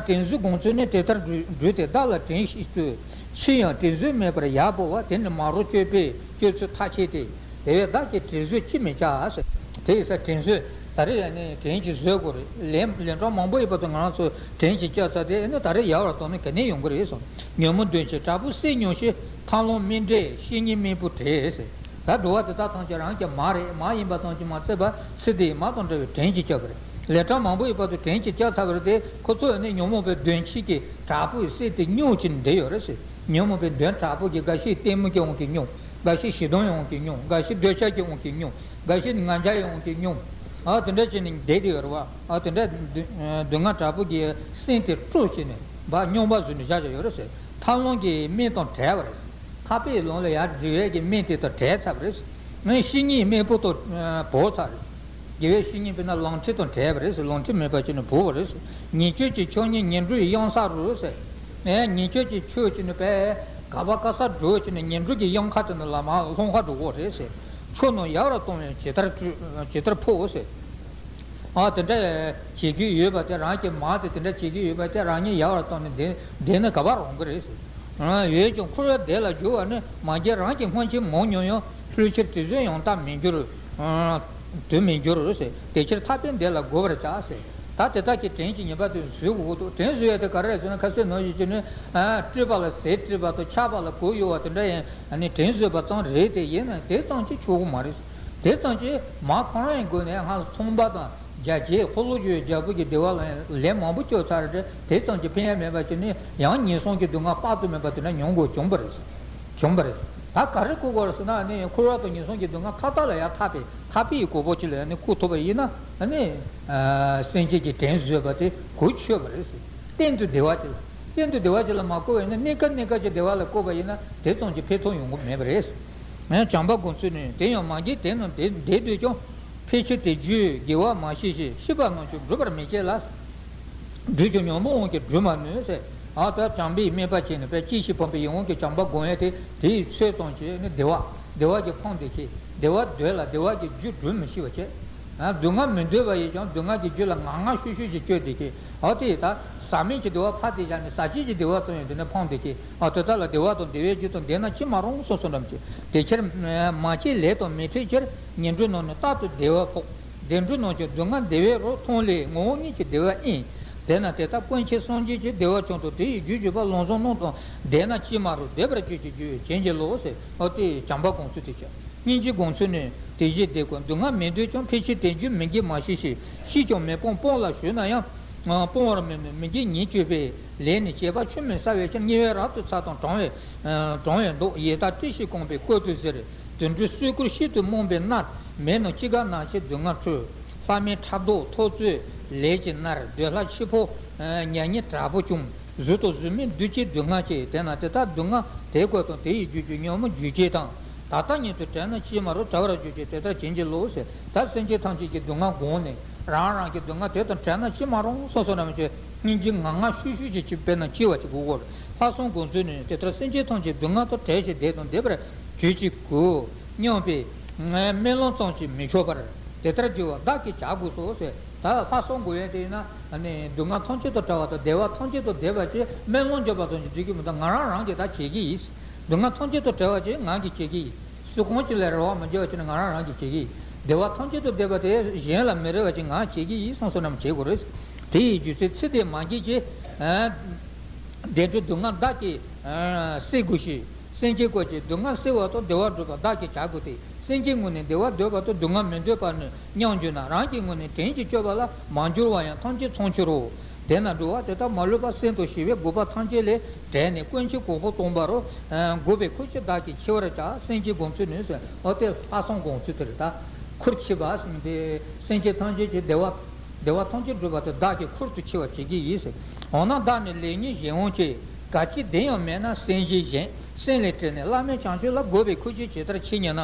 དྲིན་གཟོའི་དགོངས་ཚུལ་ནི། དེ་ལྟར་བསྒྲུབས་ཏེ་བདག་ལ་དྲིན་ཤེས་ཚུལ། ཕྱིས་ཡང་དྲིན་གཟོ་མེད་པར་ཡར་བོར་བ། དེ་ནི་མ་རུངས་སྤྱོད་པའི་སྤྱོད་ཚུལ་ཐག་ཆོད་དེ། དེ་བས་བདག་གིས་དྲིན་གཟོ་ཅི་མི་བྱ་ཟེར། དེ་ཡིས་ས་དྲིན་གཟོ། ད་རེས་ཡང་ནི་དྲིན་གྱིས་གཟོ་དགོས་རེད། ལན་ལན་གྲངས་མང་པོ་ཡོད་པ་དང་ང་རང་ཚོ་དྲིན་གྱིས་བསྐྱངས་ཚར་དེ་ནི་ད་རེས་ཡར་བར་དོར་ནས་ག་ནས་ཡོང་གི་རེད་གསུངས། ཉོན་མོངས་གདོན་གྱིས་དྲག་པོ་བསད་མྱོང་ཞིང་། ཐར་ལམ་སྨིན་འདྲས་བཤེས་གཉེན་སྨན་བུ་བྲལ་ཟེར། ད་འགྲོ་བ་དེ་དག་ཐམས་ཅད་རང་གི་མ་རེད། མ་ཡིན་པ་ཐམས་ཅད་མ་ཚད་པ་ཚེ་འདིའི་མ་དང་འདྲ་བའི་དྲིན་གྱིས་བསྐྱངས་པ་རེད། ལན་གྲངས་མང་པོ་ཡོད་པ་དང་དྲིན་གྱིས་བསྐྱངས་ཚར་བ་རེད་དེ། ཁོ་ཚོ་ནི་ཉོན་མོངས་པའི་གདོན་ཆེན་གྱིས་དྲག་པོས་བསད་དེ་མྱོང་བྱས་ནས་བསྡད་ཡོད་རེད་ཟེར། ཉོན་མོངས་པའི་གདོན་དྲག་པོ་གིས་འགའ་ཤས་ལྟད་མོ་གི་དབང་གིས་མྱོང་། འགའ་ཤས་ཞེ་སྡང་གི་དབང་གིས་མྱོང་། འགའ་ཤས་འདོད་ཆགས་ཀྱི་དབང་གིས་མྱོང་། འགའ་ཤས་ནི་ང་རྒྱལ་གྱི་དབང་གིས་མྱོང་། ཨ་དེ་འདྲ་བྱས་ནས་བསྡད་དེ་ཡོད་རེད་བ། ཨ་དེ་འདྲ་སྡུག་སྡུག་བསྔལ་དྲག་པོ་གིས་སེམས་དེ་དཀྲུགས་བྱས་ནས་བ་སྙོམས་པར་བཟོས་ནས་བཞག་བཞག་ཡོད་རེད་ཟེར། ཐར་ལམ་གྱི་སྨན་དང་བྲལ་བ་རེད་ཟེར། ཐར་པའི་ལམ་ལ་ཡར་འགྲོ་བའི་གི་སྨན་དེ་དང་བྲལ་ཚར་བ་རེད་ཟེར། ཨ་བཤེས་གཉེན་སྨན་བུ་དང་བོར་ཚར་རེད། དགེ་བའི་བཤེས་གཉེན་དཔེར་ན་ལམ་ཁྲིད་དང་བྲལ་བ་རེད་ཟེར། ལམ་ཁྲིད་མེད་པ་བྱས་ནས་བོར་བ་རེད་ཟེར། ཉེས་སྤྱོད་ཀྱི་ཆོས་ཉིད་ངན་འགྲོའི་གཡང་ས་རུ་ཟེར། ཨེ་ཉེས་སྤྱོད་ཀྱི་ཆོས་བྱས་ནས་པས་ག་བ་ག་ས་འགྲོ་བྱས་ནས་ངན་འགྲོ་གི་གཡང་ཁ་དེ་ནས་ལམ་ལྷུང་ཁ་འགྲོ་གོ་རེད་ཟེར། ཆུ་རྣམས་ཡལ་བར་གཏོང་བས་ཇི་ལྟར་ཇི་ལྟར་འཕོ་ཟེར། ཨ་དེ་འདྲ་བྱེད་ཀྱི་ཡོད་པ་དེ། རང་གི་མ་དེ་དེ་འདྲ་བྱེད་ཀྱི་ཡོད་པ་དེ་རང་ཉིད་ཡལ་བར་བཏང་ནས་བསྡད་བསྡད་ན་ག་པར་འོང་གི་རེད་ཟེར། ཡོད་ཀྱང་འཁོར་བའི་བདེ་ལ་རྒྱུ་བ་ནི། མ་སྐྱེས་རང་གི་སྔོན་ཆད་མང་མྱོང་ཡང་། ལྷོད་ཕྱིར་དེ་བཟོད་ཡང་དག་མི་འགྱུར། དུ་མི་འགྱུར་ཟེར། དེ་ཕྱིར་ཐར་པའི་བདེ་ལ་འགོད་པར་བྱ་ཟེར། ད་དེ་དག་གི་བྲན་གྱི་ཉེས་པ་དེ་བཟོད་དགོས་ཀྱི་འདུག་བྲན་བཟོད་ཡ་དེ་ག་རེ་རེད་ཟེར་ན། ཁ་སེར་ནོར་བཞིན་བྱས་ནས་སྤྲུལ་པ་ལ་ཟས་སྤྲད་པ་དང་ཆགས་པ་ལ་གོ་གཡོ་བ་དེ་འདྲ་ཡིན། ཨ་ནི་བྲན་བཟོད་པ་ཙམ་རེད་དེ། ཡིན་ན་དེ་ཙམ་གྱིས་ཆོག་གི་མ་རེད། དེ་ཙམ་གྱིས་མ་ཁོ་རང་ཡི་སྒོ་ནས་ང་ཚོ་ཚོང་པ་དང་རྒྱ་ཆེའི་འཁོར་ལོས་སྒྱུར་བའི་རྒྱལ་པོ་གི་སྡེ་བ་ལ་ཡང་ལན་མང་པོ་བསྐྱོན་ཚར་རེད། དེ་ཙམ་གྱིས་ཕན་ཡ་མེད་པ་བྱས་ནས་ཡང་ངན་སོང་གི་སྡུག་བསྔལ་དཔག་ཏུ་མེད་པ་དེ་འདྲ་མྱོང་དགོས་བྱུང་བ་རེད། བྱུང་བ་རེད། ད་ག་རེ་བསྐུལ་དགོས་རེད་ཟེར་ན། ཨ་ནི་འཁོར་བ་དང་ངན་སོང་གི་སྡུག་བསྔལ་མཐའ་དག་ལ་ཡང་ཐར་པའི་ཐར་པའི་གོ་འཕང་ཅིག་ལ་ཨ་ནི་བཀུག་ཐུབ་པ་ཡིན་ན། ཨ་ནི་སེམས་ཅན་གྱི་བྲན་བཟོད་པ་དེ་གོ་ཆོད་པ་རེད་ཟེར། གཏན་དུ་བདེ་བ་ཅིག་ལ། གཏན་དུ་བདེ་བ་ཅིག་ལ་མ་བཀུག་པ་ཡིན་ན། གནས་སྐབས་གནས་སྐབས་ཀྱི་བདེ་བ་ལ་བཀུག་པ་ཡིན་ན་དེ་ཙམ་གྱིས་ཕན་ཐོགས་ཡོང་གི་མེད་པ་རེད། བྱམས་པ་དགོངས་ཚུལ་ནི། དེ་ཡང་མ་སྐྱེས་དེ་རྣམས་བདེ་བདེ་འདོད་ཀྱང་། ཕལ་ཆེར་དེ་རྒྱུའི་དགེ་བ་མ་ཤེས་ཤིང་། ཤེས་པ་རྣམས་ཀྱང་སྒྲུབ་པར་མི་བྱེད་ལ། བསྒྲུབས་ཀྱང་ཉོན་མོངས་དབང་གིས་སྒྲུབ་མ་ནུས་ཟེར། ཨ་ད་བྱམས་པའི་དམིགས་པ་བྱས་ནས་དཔེ་ཅི་ཞིག་ཕན་པའི་ཡིད་འོང་གི་བྱམས་པ་སྒོམ་ཡས་དེ། དེའི་ཚོད་ཙམ་གྱིས་ནི་བདེ་བ། བདེ་བ་གི་ཕངས་དེ་ཁེགས། བདེ་བ་འདོད་ལ་བདེ་བ་གི་རྒྱུ་སྒྲུབ་མི་ཤེས་པ་བྱེད། ཨ་སྡུག་བསྔལ་མི་འདོད་པ་ཡིས་ཀྱང་སྡུག་བསྔལ་གྱི་རྒྱུ་ལ་ངར་ངར་ཤུགས་ཤུགས་ཀྱིས་བསྐྱོད་དེ་ཁེགས། ཨ་དེ་ད་ཟག་མེད་ཀྱི་བདེ་བ་ཕར་དེ་བཞག་ནས་ཟག་བཅས་ཀྱི་བདེ་བ་ཙམ་ཡང་དེ་ནས་ཕངས་དེ་ཁེགས། ཨ་དེ་དག་ལ་བདེ་བ་དང་བདེ་བའི་རྒྱུ་དང་ལྡན་ན་ཅི་མ་རུང་གསུངས་སོ་ནམ་ཅི། དེ་ཕྱིར་མ་སྐྱེས་ལས་དང་མི་འཕྲད་ཕྱིར། ངན་འགྲོ་རྣམས་ནི་རྟག་ཏུ་བདེ་བ་ཕོག་བདེ་འགྲོ་རྣམས་ཀྱང་སྡུག་བསྔལ་བདེ་བའི་རོ་མཐོང་ལས། ངོ་བོ་ཉིད་ཀྱིས་བདེ་བ་ཨིན། དེས་ན་དེ་ལྟར་ཀུན་མཁྱེན་སངས་རྒྱས་ཀྱིས། བདེ་བ་ཅན་དང་དེ་ཡི་རྒྱུ་བརྗོད་པ། ལམ་བཟང་རྣམས་དང་ལྡན་ན་ཅི་མ་རུང་། བདེ་བར་གྱུར་ཅིག་རྒྱུ་ཡིས་བྱིན་གྱིས་རློབས་ཟེར། ཨོ་དེ་བྱམས་པ་དགོངས་ཚུལ་དེ་བྱས། སྙིང་རྗེ་དགོངས་ཚུལ་ནི། དེ་བཞིན་བདེ་ཀུན་སྡུག་བསྔལ་མི་འདོད་ཀྱང་། ཕལ་ཆེར་དེ་རྒྱུ་མི་དགེ་མ་ཤེས་ཤིང་། ཤེས་ཀྱང་མི་སྤོང་སྤོང་ལ་ཞུགས་ན་ཡང་། སྤོང་བར་མི་ནུས་མི་དགེ་ཉེས་སྤྱོད་པའི། ལས་ནི་བྱེད་པ་ཆུད་མི་ཟ་བའི་ཕྱིར། དམྱལ་བའི་རབ་ཏུ་ཚ་དང་གྲང་བའི་གྲང་བའི་མདོག་ཡི་དྭགས་བཀྲེས་ཤིང་སྐོམ་པའི་སྐོར་དུ་གཟིར། དུད་འགྲོའི་སོས་ཀར་ཤིན་ཏུ་རྨོངས་པས་མནར། མེ་རྣམས་ཅི་དགར་ན་ཆེས་སྡུག་བསྔལ་འཁྲུལ། ལྷ་མིན་ཕྲག་དོག་ཐོབ་རྩོད་ལས་ཀྱིས་མནར། འདོད་ལྷ་འཆི་འཕོ་མྱ་ངན་དྲག་པོ་བཅོམ། གཟུགས་དང་གཟུགས་མེད་འདུ་བྱེད་སྡུག་བསྔལ་ཆེ། དེས་ན་དེ་ལྟར་སྡུག་བསྔལ་དེ་ཀུན་དང་། དེ་ཡི་རྒྱུ་རྒྱུ་ཉོན་མོངས་རྒྱུ་བྱས་དང་། ད་ལྟ་ཉིད་དུ་བྲལ་ན་ཅི་མ་རུང་། བྲལ་བར་གྱུར་ཅིག་དེ་ལྟར་བྱིན་གྱིས་རློབས་ཟེར། ད་སེམས་ཅན་ཐམས་ཅད་ཀྱི་སྡུག་བསྔལ་དགོངས་ནས། རང་རང་གི་སྡུག་བསྔལ་དེ་དང་བྲལ་ན་ཅི་མ་རུང་གསུངས་སོ་ནམ་ཅི། སྙིང་རྗེ་ངར་ངར་ཤུགས་ཤུགས་ཀྱིས་ཅིག་དཔེར་ན་ཅི་བ་ཅིག་དགོས་གོ། ལྷག་བསམ་དགོངས་ཚུལ་ནི། དེ་ལྟར་སེམས་ཅན་ཐམས་ཅད་སྡུག་བསྔལ་དང་བྲལ་ཞིང་བདེ་དང་བདེ་བར་གྱུར་ཅིག་གོ་སྙམ་པའི་སྨོན་ལམ་ཙམ་གྱིས་མི་ཆོག་པར། དེ་ལྟར་འགྱུར་བ་བདག་གིས་བྱ་དགོས་སོ་ཟེར། ད་ལྷག་བསམ་དགོས་ཡས་དེ་ཡིན་ན། ཨ་ནི་སྡུག་བསྔལ་ཐམས་ཅད་དང་བྲལ་བ་དང་བདེ་བ་ཐམས་ཅད་དང་ལྡན་པ་ཅིག་སྨོན་ལམ་རྒྱབ་པ་ཙམ་གྱིས་འགྲིག་གི་མི་འདུག་ང་རང་རང་གིས་ད་བྱེད་ཀྱི་ཡིན། སྡུག་བསྔལ་ཐམས་ཅད་དང་བྲལ་བ་ཅིག་ང་གིས་བྱེད་ཀྱི་ཡིན། སུ་གང་ཅིག་ལ་རེ་བ་མི་བྱེད་པ་ཅིག་ནི་ང་རང་རང་གིས་བྱེད་ཀྱི་ཡིན། བདེ་བ་ཐམས་ཅད་དང་ལྡན་པ་དེ་གཞན་ལ་མི་རེ་བ་ཅིག་ང་བྱེད་ཀྱི་ཡིན་བསམ་བསམ་རྣམས་བྱེད་དགོས་རེད། དེ་ཡི་རྒྱུ་མཚན་ཚིག་དེ་མ་འགྱེད་ཀྱི། བདེ་འགྲོའི་སྡུག་བསྔལ་བདག་གིས་སེལ་དགོས་ཤིང་། སེམས་ཅན་ཀུན་གྱི་སྡུག་བསྔལ་སེལ་བ་དང་བདེ་བ་སྒྲུབ་པ་བདག་གིས་བྱ་དགོས་ཏེ། སེམས་ཅན་ངོས་ནས་བདེ་བ་འདོད་པ་དང་སྡུག་བསྔལ་མི་འདོད་པ་ནི་མཉམ་འགྱུར་ན། རང་གི་ངོས་ནས་དོན་གྱི་སྤྱོད་པ་ལ་མ་འགྱུར་བ་ཡང་ཐམས་ཅད་མཚུངས་ཕྱིར་རོ། དེས་ན་འགྲོ་བ་དེ་དག་མ་ལུས་པ་སེམས་དང་ཞི་བའི་དགོས་པ་ཐམས་ཅད་ལས་བྲལ་ནས་ཀུན་མཁྱེན་གོ་འཕང་སྟོང་པ་རུ། དགོས་པའི་ཁུར་ཆེ་བདག་གིས་འཁྱེར་བར་བྱ། སེམས་ཅན་དགོངས་ཚུལ་ནི་ཟེར། འོ་དེ་ལྷག་བསམ་དགོངས་ཚུལ་དེ་རེད་ད། ཁུར་ཆེ་བ་ཟེར་དེ་སེམས་ཅན་ཐམས་ཅད་ཀྱི་བདེ་བ། བདེ་བ་ཐམས་ཅད་སྒྲུབ་པ་དེ་བདག་གི་ཁུར་དུ་ཆེ་བ་བྱེད་ཀྱི་ཡིན་ཟེར། འོ་ན་བདག་ནི་ལེགས་ཉེས་གཞན་དབང་ཆེ། ག་ཅི་བདེན་ཡང་མེད་ན་སེམས་ཅན་གཞན། སེམས་ལས་བྲལ་ནས་བླ་མེད་བྱང་ཆུབ་ལ། དགོས་པའི་ཁུར་ཆེ་ཇི་ལྟར་ཆེ་ཉེ་ན།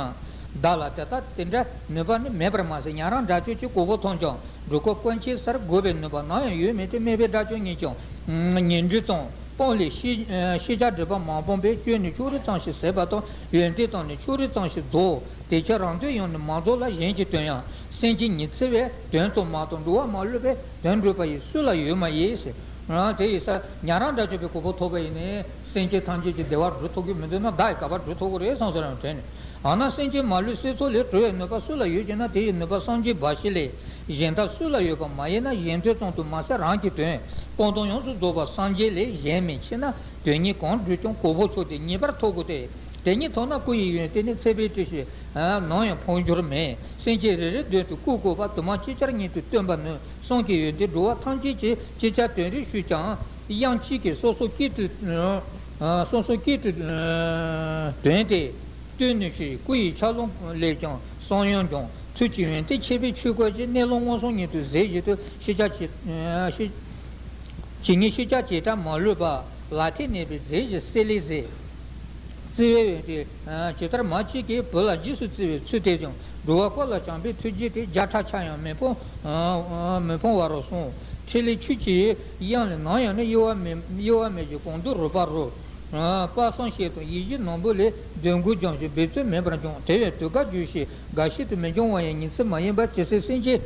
བདག་ལ་དེ་ལྟར་དེ་འདྲའི་ནུས་པ་ནི་མེད་པར་མ་ཟད། ཉན་རང་དགྲ་བཅོམ་གྱི་གོ་འཕང་ཐོབ་ཀྱང་། སྒྲུབ་ཁུར་ཀུན་མཁྱེན་སར་དགོས་པའི་ནུས་པ་ནམ་ཡང་ཡོད་མེད་དེ། དམིགས་པའི་དགྲ་བཅོམ་ཉིད་ཀྱང་ཉན་རྒྱུ་ཙམ། སྤང་ལས་ཤེས་ཤེས་བྱ་སྒྲིབ་པ་མ་སྤངས་པས། སྐྱོན་ནི་ཕྱོགས་རིས་ཙམ་ཞིག་ཟད་པ་དང་། ཡོན་ཏན་དང་ནི་ཕྱོགས་རིས་ཙམ་ཞིག་རྫོགས། དེ་ཕྱིར་རང་དོན་ཡང་ནི་མ་རྫོགས་ལ། གཞན་གྱི་དོན་ཡང་སེམས་ཅན་ཉིད་འཚོལ་བས། དོན་ཙམ་མ་རྟོགས་འགྲོ་བ་མ་ལུས་པས། དོན་སྒྲུབ་པ་ཡི་སུ་ལ་ཡོད་མ་ཡིན་ཟེར། དེ་ཡིན་ཙང་ཉན་རང་དགྲ་བཅོམ་པའི་གོ་འཕང་ཐོབ་པ་ཡིན་ནའི་སེམས་ཅན་ཐམས་ཅད་ཀྱི་བདེ་བ་སྒྲུབ་ཐུབ་ཀྱི་མི་འདུག་ན། བདག་གིས་ག་པར་སྒྲུབ་ཐུབ་ཀྱི་རེད་བསམ་བསམ་རང་དྲན་ནས། འོ་ན་སེམས་ཅན་མ་ལུས་སེལ་ཚུལ་ལས། གྲོལ་བའི་ནུས་པ་སུ་ལ་ཡོད་ཅེ་ན། དེ་ཡི་ནུས་པ་སངས་རྒྱས་འབའ་ཞིག་ལས། གཞན་དག་སུ་ལ་ཡོད་པ་མ་ཡིན་ན། གཞན་དོན་ཙམ་དུ་མ་ཟད་རང་གི་དོན། སྤངས་དང་ཡོངས་སུ་རྫོགས་པ་སངས་རྒྱས་ལས། གཞན་མིན་ཕྱིར་ན་དོན་གཉིས་གང་བསྒྲུབས་ཀྱང་། གོ་འཕང་མཆོག་དེ་ངེས་པར་ཐོབ་དགོས་ཏེ། དེ་ཉིད་ཐོབ་ན་སྐུ་ཡི་ཡོན་ཏན་ནི། ཚེ་འཕོས་དུས་ཕྱིས་ནམ་ཡང་འཕོ་འགྱུར་མེད། སེམས་ཅན་རེ་རེའི་དོན་དུ་སྐུ་བཀོད་པ། དུ་མ་ཅིག་ཅར་ཉིད་དུ་སྟོན་པ་ནི། གསུང་གི་ཡོན་ཏན་འགྲོ་བ་ཐམས་ཅད་ཀྱི། ཅིག་ཅར་དོན་རེ་ཞུས་ཀྱང་དབྱངས་གཅིག་གིས། སོ་སོ་སྐད་དུ་སོ་སོ་སྐད་དུ་དོན་དེ་སྟོན་ནུས་ཤིང་། སྐུ་ཡི་ཆ་ལུགས་ལས་ཀྱང་གསུང་ཡང་འབྱུང་། ཐུགས་ཀྱི་ཡོན་ཏན་ཆེ་བའི་ཆོས་སྐོར་གྱི། གནས་ལུགས་མངོན་སུམ་ཉིད་དུ་གཟིགས་བཞིན་དུ། ཤེས་བྱ་ཇི་ཤེས་ཇི་སྙེད་ཤེས་བྱ་བྱེ་བྲག་མ་ལུས་པ། ལག་མཐིལ་གནས་པའི་རྫས་བཞིན་བསྲེ་ལེ་ཟེར། བརྩེ་བའི་ཡོན་ཏན་ཇི་ལྟར་མ་སྐྱེས་ཀྱི། བུ་ལ་རྗེས་སུ་བརྩེ་བའི་ཚུལ་དེ་བཞིན། འགྲོ་བ་ཀུན་ལ་བྱམས་པའི་ཐུགས་རྗེ་དེ། བརྒྱ་ཕྲག་ཆ་ཡང་མི་ཕམ་མི་ཕམ་བར་གསུངས། ཕྲིན་ལས་ཆོས་ཀྱི་དབྱིངས་ལས་ནམ་ཡང་ནི། གཡོ་བ་མེད་གཡོ་བ་མེད་ཅིང་གང་འདུལ་རོལ་པ་རུ། དཔག་བསམ་ཤེས་དང་ཡིད་བཞིན་ནོར་བུ་ལས། འདོད་དགུ་སྦྱངས་ཤིང་འབད་རྩོལ་མེད་པར་འབྱུང་། དེ་ཡང་དུས་འགའ་འགྱུར་ཞིང་འགའ་ཞིག་ཏུ་མི་འབྱུང་བ་ཡང་ཉིན་མཚན་མ་ཡིན་པར་ཇི་སྲིད་སེམས་ཅན།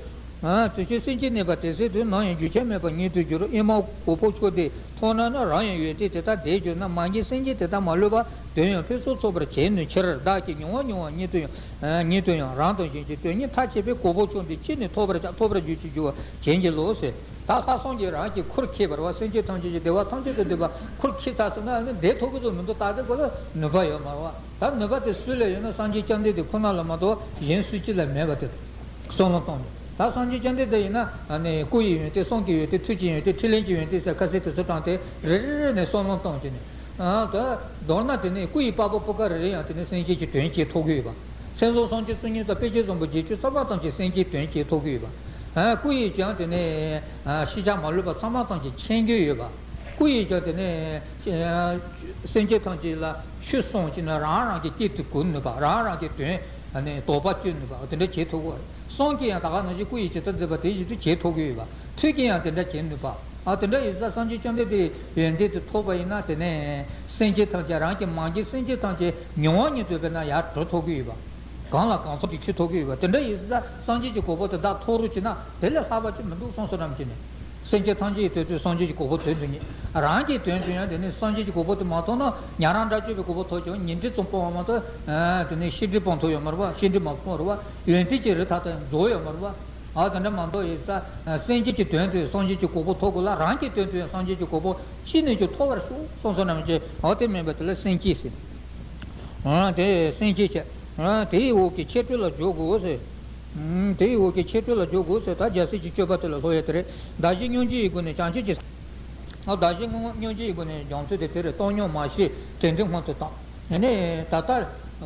དུས་ཕྱིན་སེམས་ཅན་གནས་པ་དེ་སྲིད་དུ། ནམ་ཡང་རྒྱུན་ཆད་མེད་པར་ཉིད་དུ་འགྱུར། ཨེ་མ་གོ་འཕོ་ཕྱོགས་འདི་མཐོང་ན་ན། རང་ཡང་ཡོན་ཏན་དེ་དག་དེར་གྱུར་ན། མ་རྒན་སེམས་ཅན་དེ་དག་མ་ལུས་པ། དོན་ཡང་ཕུན་སུམ་ཚོགས་པར་བྱེད་ནུས་ཕྱིར། བདག་གིས་མྱོང་བ་མྱོང་བ་ཉིད་དུ་ཡང་། ཉིད་དུ་ཡང་རང་དང་གཞན་གྱི་དོན་གཉིས་མཐར་ཕྱིན་པའི་གོ་འཕོ་ཕྱོགས་འདི་ཅི་ནས་ཐོབ་པར་བྱ། ཐོབ་པར་འགྱུར་ཅིག་འགྱུར་བར་བྱིན་གྱིས་རློབས་ཟེར། ད་ལྷག་བསམ་གྱིས་རང་གི་ཁུར་ཁྱེར་བར་བ། སེམས་ཅན་ཐམས་ཅད་ཀྱི་བདེ་བ་ཐམས་ཅད་དུ་འདོད་པ་ཁུར་ཁྱེར་ཚར་སོང་ན་ནི་བདེ་ཐོབ་ཀྱི་ཚོད་མི་འདུག་ད་ལྟའི་སྐོར་ལ་ནུས་པ་ཡོད་མ་རེད་བ། ད་ནུས་པ་དེ་སུ་ལ་ཡོད་ན། སངས་རྒྱས་བཅོམ་ལྡན་འདས་ཁོ་ན་ལ་མ་གཏོགས་གཞན་སུ་གཅིག་ལ་མེད་པ་དེ་བསམ་བློ་གཏོང་དགོས། ད་སངས་རྒྱས་བཅོམ་ལྡན་འདས་ཡིན་ན་ནི་སྐུ་ཡི་ཡོན་ཏན། གསུང་གི་ཡོན་ཏན། ཐུགས་ཀྱི་ཡོན་ཏན། ཕྲིན་ལས་ཀྱི་ཡོན་ཏན་ཟེར་ཁ་གསལ་དེ་ཚོ་དྲངས་ཏེ་རེ་རེ་རེ་ནས་བསམ་བློ་གཏོང་གི་ནས། ད་མདོར་ན་དེ་ནས་སྐུ་ཡི་དཔའ་བོ་སྤུ་ག་རེ་རེ་ཡང་དེ་ནས་སེམས་ཅན་གྱི་དོན་བྱེད་ཐུབ་ཀྱི་ཡོད་པ། མཚན་བཟང་སུམ་ཅུ་རྩ་གཉིས་དང་དཔེ་བྱད་བཟང་པོ་བརྒྱད་ཅུ་ཚང་མ་ཐམས་ཅད་སེམས་ཅན་དོན་བྱེད་ཐུབ་ཀྱི་ཡོད་པ། སྐུ་ཡིས་ཀྱང་དེ་ནས་ཤེས་བྱ་མ་ལུས་པ་ཚང་མ་ཐམས་ཅད་མཁྱེན་གྱི་ཡོད་པ། སྐུ་ཡིས་ཀྱང་དེ་ནས་སེམས་ཅན་ཐམས་ཅད་ལ་ཆོས་གསུངས་ཀྱི་ན་རང་རང་གི་སྐད་དུ་གོ་ནུས་པ། རང་རང་གི་དོན་དོགས་པ་གཅོད་ནུས་པ་དེ་འདྲ་བྱེད་ཐུབ་ཀྱི་ཡོད་རེད། གསུང་གིས་ཡང་ད་ག་ནང་བཞིན་སྐུ་ཡིས་ཇི་ལྟར་མཛད་པ་དེ་བཞིན་དུ་བྱེད་ཐུབ་ཀྱི་ཡོད་པ། ཐུགས་ཀྱིས་ཡང་དེ་འདྲ་བྱེད་ནུས་པ། ཨ་དེ་འདྲ་ཡིན་ཙང་སངས་རྒྱས་བཅོམ་ལྡན་འདས་ཡོན་ཏན་དེ་ཐོབ་པ་ཡིན་ན་དེ་ནས་སེམས་ཅན་ཐམས་ཅད་རང་གི་མ་རྒན་སེམས་ཅན་ཐམས་ཅད་མྱོང་བ་ཉིད་དུ་དཔེར་ན་ཡར་འགྲོ་ཐུབ་ཀྱི་ཡོད་པ། གང་ལ་གང་འཚམ་གྱིས་འཆི་ཐུབ་ཀྱི་ཡོད་པ། དེ་འདྲ་ཡིན་ཙང་སངས་རྒྱས་ཀྱི་གོ་འཕང་དེ་བདག་ཐོབ་རོགས་བྱེད་ན་དེ་ལས་ལྷག་པ་ཅིག་མི་འདུག་བསམ་བསམ་རང་བྱས་ནས། སེམས་ཅན་ཐམས་ཅད་ཀྱི་དོན་དུ་སངས་རྒྱས་ཀྱི་གོ་འཕང་དོན་དུ་གཉེར། རང་གི་དོན་དུ་ཡང་དེ་ནས་སངས་རྒྱས་ཀྱི་གོ་འཕང་དེ་མ་ཐོབ་ན་ཉན་རང་དགྲ་བཅོམ་པའི་གོ་འཕང་ཐོབ་ཀྱང་ཉིན་དྲུག་ཙམ་སྤོང་བ་མ་གཏོགས་དེ་ནས་ཤེས་སྒྲིབ་སྤང་ཐུབ་ཡོད་མ་རེད་བ། ཤེས་སྒྲིབ་མ་སྤོང་རེད་བ། ཡོན་ཏན་གྱི་རིགས་མཐའ་དག་རྫོགས་ཡོད་མ་རེད་བ། ཨ་དེ་འདྲ་མ་གཏོགས་ཡིན་ཙང་སེམས་ཅན་གྱི་དོན་དུ་སངས་རྒྱས་ཀྱི་གོ་འཕང་ཐོབ་དགོས་ལ། རང་གི་དོན་དུ་ཡང་སངས་རྒྱས་ཀྱི་གོ་འཕང་ཅི་ནས་ཀྱང་ཐོབ་པར་ཤོག་བསམ་བསམ་རང་བྱས། ཨ་དེ་མིན་པ་དེ་ལ་སེམས་བསྐྱེད་ཟེར། ཨ་དེ་སེམས་བསྐྱེད་བྱས། ཨ་དེའི་འོག་གི་ཁྱད་འཕགས་ལ་འཇུག་དགོས་ཟེར། ཨ་དེའི་འོག་གི་ཁྱད་འཕགས་ལ་འཇུག་དགོས་ཟེར། ད་རྒྱལ་སྲས་ཀྱི་སྤྱོད་པ་དེ་ལ་སློབ་ཡ་དེ་རེད། བདག་གཞན་མྱོང་བྱེད་ཡི་སྒོ་ནས་བྱང་ཆུབ་ཀྱི། ཨ་བདག་གཞན་མྱོང་བྱེད་ཡི་སྒོ་ནས་བྱང་ཆུབ་དེ་དེ་རེད། སྟོང་ཉིད་མ་ཤེས་དྲན་འདི་སྔོན་དུ་བཏང་། དེ་ནས་ད་ལྟ་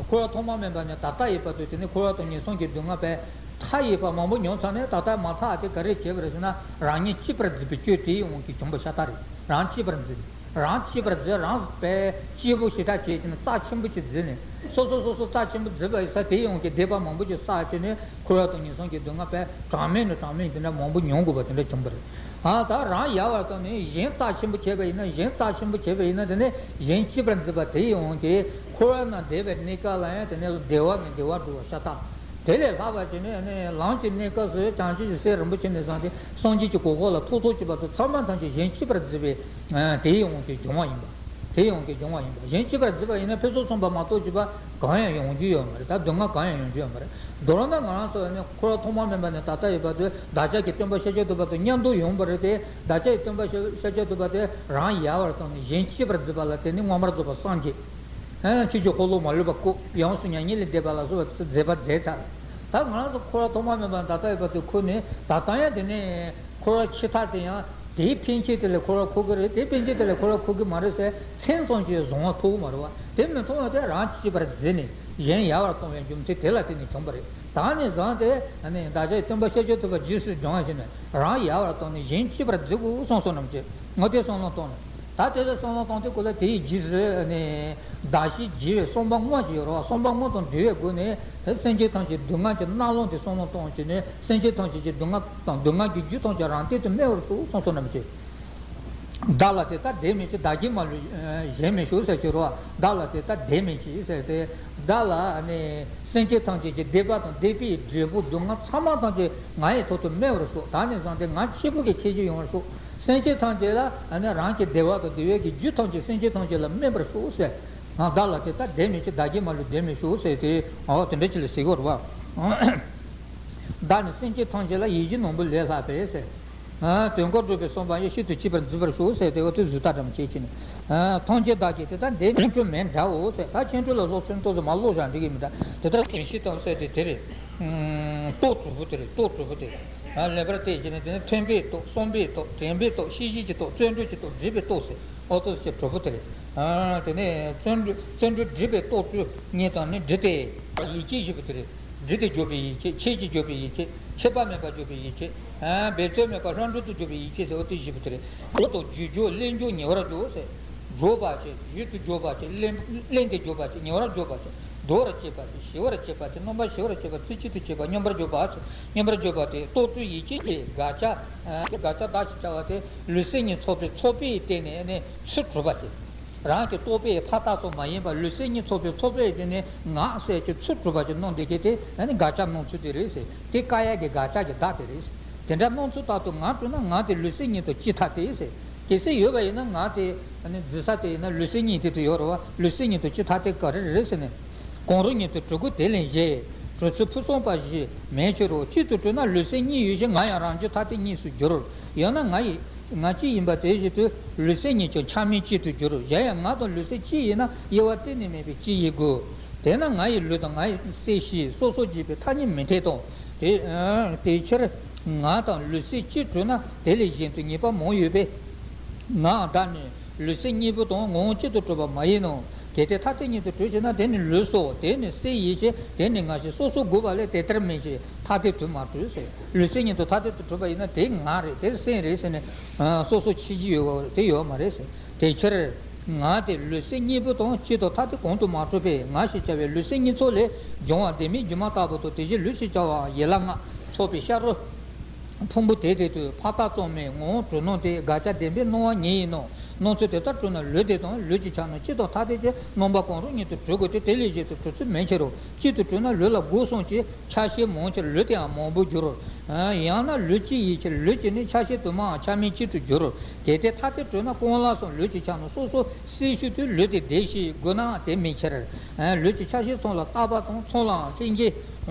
འཁོར་བ་ཐོག་མ་མེད་པ་ནས་ད་ལྟ་ཡོད་བར་དུ་དེ་ནས་འཁོར་བ་དང་ངན་སོང་གི་སྡུག་བསྔལ་པས་མཐའ་ཡས་པ་མང་པོ་མྱོང་ཚར་ནས། ད་ལྟ་མ་ཐག་དེ་ག་རེ་བྱས་པ་རེད་ཟེར་ན། རང་ཉིད་གཅེས་པར་འཛིན་པའི་སྤྱོད་དེའི་དབང་གིས་བྱུང་བ་ཤ་སྟག་རེད། རང་གཅེས་པར་འཛིན། རང་གཅེས་པར་འཛིན། རང་དཔེ་གཅེས་པོ་ཞེ་དྲག་བྱས་ཀྱི་ན་རྩ་ཆེན་པོ་ཅིག་འཛིན་ནས། སོ་སོ་སོ་སོ་རྩ་ཆེན་པོ་འཛིན་པ་ཡིན་ཙང་དེའི་དབང་གིས་སྡིག་པ་མང་པོ་ཅིག་བསགས་བྱས་ནས་འཁོར་བ་དང་ངན་སོང་གི་སྡུག་བསྔལ་པས་གྲངས་མེད་ནས་གྲངས་མེད་དེ་འདྲ་མང་པོ་མྱོང་དགོས་པ་དེ་འདྲ་བྱུང་བ་རེད། ཨ་ད་རང་ཡལ་བར་བཏང་ནས་གཞན་རྩ་ཆེན་པོ་བྱས་པ་ཡིན་ན། གཞན་རྩ་ཆེན་པོ་བྱས་པ་ཡིན་ན་དེ་ནས་གཞན་གཅེས་པར་འཛིན་པ་དེའི་དབང་གིས་འཁོར་བ་ན་བསྡད་པའི་གནས་སྐབས་ལ་ཡང་དེ་ནས་བདེ་བ་ནས་བདེ་བ་འགྲོ་བ་ཤ་སྟག། དེ་ལས་ལྷག་པ་བྱས་ནས་ནི་ལམ་གྱི་གནས་སྐབས་སུ་བྱང་ཆུབ་ཀྱི་སེམས་རིན་པོ་ཆེ་ནས་བཟུང་སྟེ་སངས་རྒྱས་ཀྱི་གོ་འཕང་ལ་ཐོབ་ཐོབ་བྱེད་པ་དེ་ཚང་མ་ཐམས་ཅད་གཞན་གཅེས་པར་འཛིན་པའི་དེའི་དབང་གིས་བྱུང་བ་ཡིན་པ། དེའི་དབང་གིས་བྱུང་བ་ཡིན་པ། གཞན་གཅེས་པར་འཛིན་པ་ཡིན་ན་ཕུན་སུམ་ཚོགས་པ་མ་གཏོགས་སྡིག་པ་གང་ཡང་ཡོང་རྒྱུ་ཡོད་མ་རེད། ད་སྡུག་བསྔལ་གང་ཡང་ཡོང་རྒྱུ་ཡོད་མ་རེད། མདོར་ན་ང་རང་ཚོ་ནི་འཁོར་བ་ཐོག་མ་མེད་པ་ནས་ད་ལྟ་ཡོད་བར་དུ་བདག་ཅག་གི་སྟོན་པ་ཤཱཀྱ་ཐུབ་པ་དང་མཉམ་དུ་ཡོང་བ་རེད་དེ། བདག་ཅག་གི་སྟོན་པ་ཤཱཀྱ་ཐུབ་པ་དེ་རང་ཡལ་བར་བཏང་ནས་གཞན་གཅེས་པར་འཛིན་པ་ལ་དེ་ནི་མངོན་པར་རྫོགས་པར་སངས་རྒྱས། ཆོས་ཀྱི་འཁོར་ལོ་མ་ལུས་པ་བསྐོར། ཡོངས་སུ་མྱ་ངན་ལས་འདས་པ་ལ་སོགས་པ་མཛད་པ་མཛད་ཚར། ད་ང་རང་ཚོ་འཁོར་བ་ཐོག་མ་མེད་པ་ནས་ད་ལྟ་ཡོད་བར་དུ་འཁོར་ནས། ད་ལྟ་ཡང་དེ་ནས་འཁོར་བ་ཕྱི་མཐའ་དེ་ཡང་དེའི་ཕན་ཆད་དེ་ལས་འཁོར་བ་འཁོར་གྱི་རེད། དེའི་ཕན་ཆད་དེ་ལས་འཁོར་བ་འཁོར་གྱི་མ་རེད་ཟེར་མཚན་ཙམ་གྱིས་བཟུང་བ་ཐུབ་ཀྱི་མ་རེད་བ། དེ་མི་ཐུབ་པ་དེ་རང་གཅེས་པར་འཛིན་ནས་གཞན་ཡལ་བར་གཏོང་བའི་རྒྱུ་མཚན་དེ་ལ་བརྟེན་ནས་བྱུང་བ་རེད། ད་ནས་བཟུང་སྟེ་བདག་ཅག་གི་སྟོན་པ་ཤཱཀྱ་ཐུབ་པ་རྗེས་སུ་འབྲང་བ་ཞིག་ནས་རང་ཡལ་བར་བཏང་ནས་གཞན་གཅེས་པར་འཛིན་དགོས་གསུངས་སོ་ནམ་ཅེ། ང་དེ་བསམ་བློ་གཏོང་ནས། ད་དེ་ལ་བསམ་བློ་གཏོང་དུས་སྐབས་ལ་དེའི་རྗེས་སུ་ནི་བདག་བཞི་བགྱི་བའི་བསམ་པ་སྔོ་ཞིག་ཡོད་རེད་བ། བསམ་པ་སྔོ་དང་འབྲེལ་བའི་སྒོ་ནས་དེ་སེམས་ཅན་ཐམས་ཅད་སྡུག་བསྔལ་གྱི་རྣམ་གླིང་དེ་བསམ་བློ་གཏོང་བྱས་ནས། སེམས་ཅན་ཐམས་ཅད་ཀྱི་སྡུག་བསྔལ་དང་སྡུག་བསྔལ་གྱི་རྒྱུ་ཐམས་ཅད་རང་སྟེང་དུ་སྨིན་པར་ཤོག་གསུངས་སོ་ནམ་ཅེ། བདག་ལ་དེ་ལྟར་བདེ་མིན་ཅིག། བདག་གིས་མ་ལུས་གཞན་མི་ཞུགས་ཟེར་གྱི་རེད་བ། བདག་ལ་དེ་ལྟར་བདེ་མིན་ཅིག་ཟེར་ཏེ། བདག་ལ་ནི་སེམས་ཅན་ཐམས་ཅད་ཀྱི་བདེ་བ་དང་བདེ་བའི་འབྲས་བུ་སྡུག་བསྔལ་ཚང་མ་ཐམས་ཅད་ང་ཡི་ཐོག་ཏུ་སྨིན་པར་ཤོག། ད་ནས་བཟུང་སྟེ་ང་གཅིག་པུ་གིས་ཁྱེར་རྒྱུ་ཡོང་བར་ཤོག། སེམས་ཅན་ཐམས་ཅད་ལ་ནི་རང་གི་བདེ་བ་དང་བདེ་བའི་གི་རྒྱུ་ཐམས་ཅད་སེམས་ཅན་ཐམས་ཅད་ལ་སྨིན་པར་ཤོག་ཟེར། བདག་ལ་དེ་ལྟར་བདེ་མིན་ཅིག། བདག་གིས་མ་ལུས་བདེ་མི་ཞུགས་ཟེར་ཏེ། འོ་དེ་འདྲ་ཅིག་ལ་ཟེར་གྱི་ཡོད་རེད་བ། བདག་ནི་སེམས་ཅན་ཐམས་ཅད་ལ། ཡིད་བཞིན་ནོར་བུ་ལས་ལྷག་པས་ཟེར། དོན་གོ་སྒྲུབ་པའི་བསམ་པ་ཡིས། ཤིན་ཏུ་གཅེས་པར་འཛིན་པར་ཤོག་ཟེར་ཏེ། འོ་དེ་བཟོ་ལྟ་འདྲ་མ་བྱེད་ཀྱི་ནས། ཐམས་ཅད་བདག་གིས་དེ་ལྟར་བདེ་མིན་ཁྱོད་མིན་འདྲའོ་ཟེར། ད་ཁྱེད་ཚོ་ལ་སློབ་ཚན་ཏོག་ཙམ་མ་ཀློག་བཞག་འགྲིག་གི་མི་འདྲ། དེ་ལྟར་བདེ་མིན་ཞེས་དང་ཟེར་ཏེ་དེ་རེད། རྟོག་གྲུབ་པོ་དེ་རེད། རྟོག་གྲུབ་པོ་དེ། ལེགས་པར་བལྟས་བྱས་ནས་དེ་ནས་མཐུན་པའི་རྟོག། བསམ་པའི་རྟོག། དྲན་པའི་རྟོག། ཤེས་བཞིན་གྱི་རྟོག། བརྩོན་འགྲུས་ཀྱི་རྟོག། སྒྲིབ་པའི་རྟོག་ཟེར། འོ་དེ་ཚོ་གྲུབ་པོ་དེ་རེད། དེ་ནས་བརྩོན་འགྲུས། བརྩོན་འགྲུས་སྒྲིབ་པའི་རྟོག་དྲུག་གཉིས་དང་ནི། སྒྲིབ་སྟེ་ཡིད་ཆེས་ཞེས་པ་དེ་རེད། སྒྲིབ་སྟེ་འཇོག་པའི་ཡིད་ཆེས། ཆེས་ཀྱིས་འཇོག་པའི་ཡིད་ཆེས། ཆད་པ་མེད་པར་འཇོག་པའི་ཡིད་ཆེས། འབད་རྩོལ་མེད་པར་ལྷུན་གྲུབ་ཏུ་འཇོག་པའི་ཡིད་ཆེས་ཟེར་བ་དེ་བཞི་པོ་དེ་རེད། འཇུག་དང་རྒྱུར་འཇུག། བསླད་འཇུག། ཉེ་བར་འཇུག་ཟེར། འཇོག་པ་བྱེད། རྒྱུད་དུ་འཇོག་པ་བྱེད། བསླད། བསླད་དེ་འཇོག་པ་བྱེད། ཉེ་བར་འཇོག་པ་བྱེད། བཟློག་པར་བྱེད་པ་བྱེད། ཞི་བར་བྱེད་པ་བྱེད། རྣམ་པར་ཞི་བར་བྱེད་པ། རྩེ་གཅིག་ཏུ་བྱེད་པ། སྙོམས་པར་འཇུག་པ། སྙོམས་པར་འཇུག་པ་སྟེ། རྟོག་དྲུག་ཡིད་ཆེས་ཏེ། དགག་བྱ། དགག་བྱ་བདག་ཞེས་བྱ་བ་སྟེ། ལུས་སེམས་གཉིས་ཚོགས་པའི་ཚོགས་པས་བརྟེན་ནས་ནི་ཚུལ་གྲུབ་པ་སྟེ། རང་གི་རྟོག་པས་ཕར་བལྟ་ཙམ་མ་ཡིན་པར་ལུས་སེམས་གཉིས་ཚོགས་པའི་ཚོགས་པའི་དེ་ནི་ངག་ཟེར་གྱི་ཚུལ་གྲུབ་པ་ཅིག་སྣང་བསྡད་མཁན་དེ་ཨ་ནི་དགག་བྱ་སྣང་ཚུལ་དེ་རེད་ཟེར། དེ་བཀག་ཡག་གི་དགག་བྱ་གི་བརྡ་དེ་རེད་ཟེར། དེ་འདྲ་སྣང་ཚུལ་ལྟར་དུ་ངག་གྲུབ་ན་ངག་དེ་ལུས་སེམས་གཉིས་དང་གཅིག་ཐ་དད་ཟེར། གལ་སྲིད་ཡོད་པ་ཡིན་ན་ངག་དེ་ཨ་ནི་འཛིན་ས་དེ་ཡིན་ན་ལུས་སེམས་གཉིས་དེ་དུ་ཡོད་རེད་བ། ལུས་སེམས་གཉིས་དང་གཅིག་ཐ་དད་ག་རེ་རེད་ཟེར་ནས། གང་རུང་ཉིད་དུ་གྲུབ་དགོས་དེ་ལས་གཞན། གྲུབ་ཚུལ་ཕུན་སུམ་པ་ཞིག་མེད་ཕྱིར་རོ། གཅིག་ཏུ་གྲུབ་ན་ལུས་སེམས་གཉིས་ཡོད་ཕྱིར་ང་ཡང་རང་རྒྱུད་ཐ་དད་གཉིས་སུ་འགྱུར། ཡང་ན་ང་ཡི་ང་གཅིག་ཡིན་པ་དེ་བཞིན་དུ་ལུས་སེམས་གཉིས་ཀྱང་ཆ་མེད་གཅིག་ཏུ་འགྱུར། གཞན་ཡང་ང་དང་ལུས་སེམས་གཅིག་ཡིན་ན་དབྱེ་བ་གཏན་ནས་མེད་པས་གཅིག་ཡིན་དགོས། དེས་ན་ང་ཡི་ལུས་དང་ང་ཡི་སེམས་ཞེས་སོ་སོར་འབྱེད་པའི་ཐ་སྙད་མི་འཐད་དོ། དེ་དེ་ཕྱིར་ང་དང་ལུས་སེམས་གཅིག་གྲུབ་ན་དེ་ལས་གཞན་དུ་ངེས་པ་མང་ཡོད་པས། ངའང་བདག་ནི་ལུས་སེམས་གཉིས་པོ་དང་ངོ་བོ་གཅིག་ཏུ་གྲུབ་པ་མ་ཡིན་ནོ། གལ་ཏེ་ཐ་དད་གཉིས་སུ་གྲུབ་ཕྱིར་ན་དེ་ནི་ལུས་སོ། དེ་ནི་སེམས་ཡིན་ཕྱིར་དེ་ནི་ང་ཞེས་སོ་སོར་དགོས་པ་ལས་དེ་ལྟར་མིན་ཕྱིར་ཐ་དད་དུ་མ་གྲུབ་ཟེར། ལུས་སེམས་གཉིས་སུ་ཐ་དད་དུ་གྲུབ་པ་ཡིན་ན་དེ་ང་རེད་དེ་སེམས་རེད་ཟེར་ནས་སོ་སོར་ཕྱེ་རྒྱུ་ཡོད་པ་དེ་ཡོད་མ་རེད་ཟེར། དེ་ཕྱིར་ང་དེ་ལུས་སེམས་གཉིས་པོ་དང་གཅིག་ཏུ་ཐ་དད་གང་དུ་མ་གྲུབ་པས་ང་ཞེས་བྱ་བའི་ལུས་སེམས་གཉིས་ཚོགས་ལས་སྦྱོང་བ་ལྡན་མིན་སྒྱུ་མ་ལྟ་བུ་དང་དེ་བཞིན་ལུས་ཞེས་བྱ་བའང་ཡན་ལག་ལྔ་ཚོགས་པའི་ཤ་རུ། ཕུང་པོ་དེ་དེ་དུས་ཕར་བལྟ་ཙམ་མའི་ངོ་བོ་གྲུབ་སྣང་དེ་དགག་བྱ་བདེན་པའི་སྣང་བ་ཉིད་ཡིན་ནོ། སྣང་ཚུལ་དེ་ལྟར་གྲུབ་ན་ལུས་དེ་དང་ལུས་ཀྱི་ཆ་རྣམས་གཅིག་དང་ཐ་དད་ཀྱི་རྣམ་པ་གང་རུང་ཉིད་དུ་གྲུབ་དགོས་ཏེ་དེ་ལས་གཞན་དུ་གྲུབ་ཚུལ་མེད་ཕྱིར་རོ། གཅིག་ཏུ་གྲུབ་ན་ལུས་ལ་དགུ་གསུམ་གྱི་ཆ་ཤས་མང་ཕྱིར་ལུས་དེའང་མང་པོར་འགྱུར་རོ། ཡང་ན་ལུས་གཅིག་ཡིན་ཕྱིར་ལུས་ཀྱི་ནི་ཆ་ཤས་དུ་མའང་ཆ་མེད་གཅིག་ཏུ་འགྱུར་རོ། གལ་ཏེ་ཐ་དད་གྲུབ་ན་གང་ལ་སོགས་ལུས་ཀྱི་ཆ་རྣམས་སོ་སོར་སེལ་ཕྱིར་དུ་ལུས་དེ་བདེ་ཞེས་དགོས་ནའང་དེ་མིན་ཕྱིར། ལུས་ཀྱི་ཆ་ཤས་ཚང་ལ་བཏགས་པ་དང་ཚང་ལའང་ལྷན་སྐྱེས་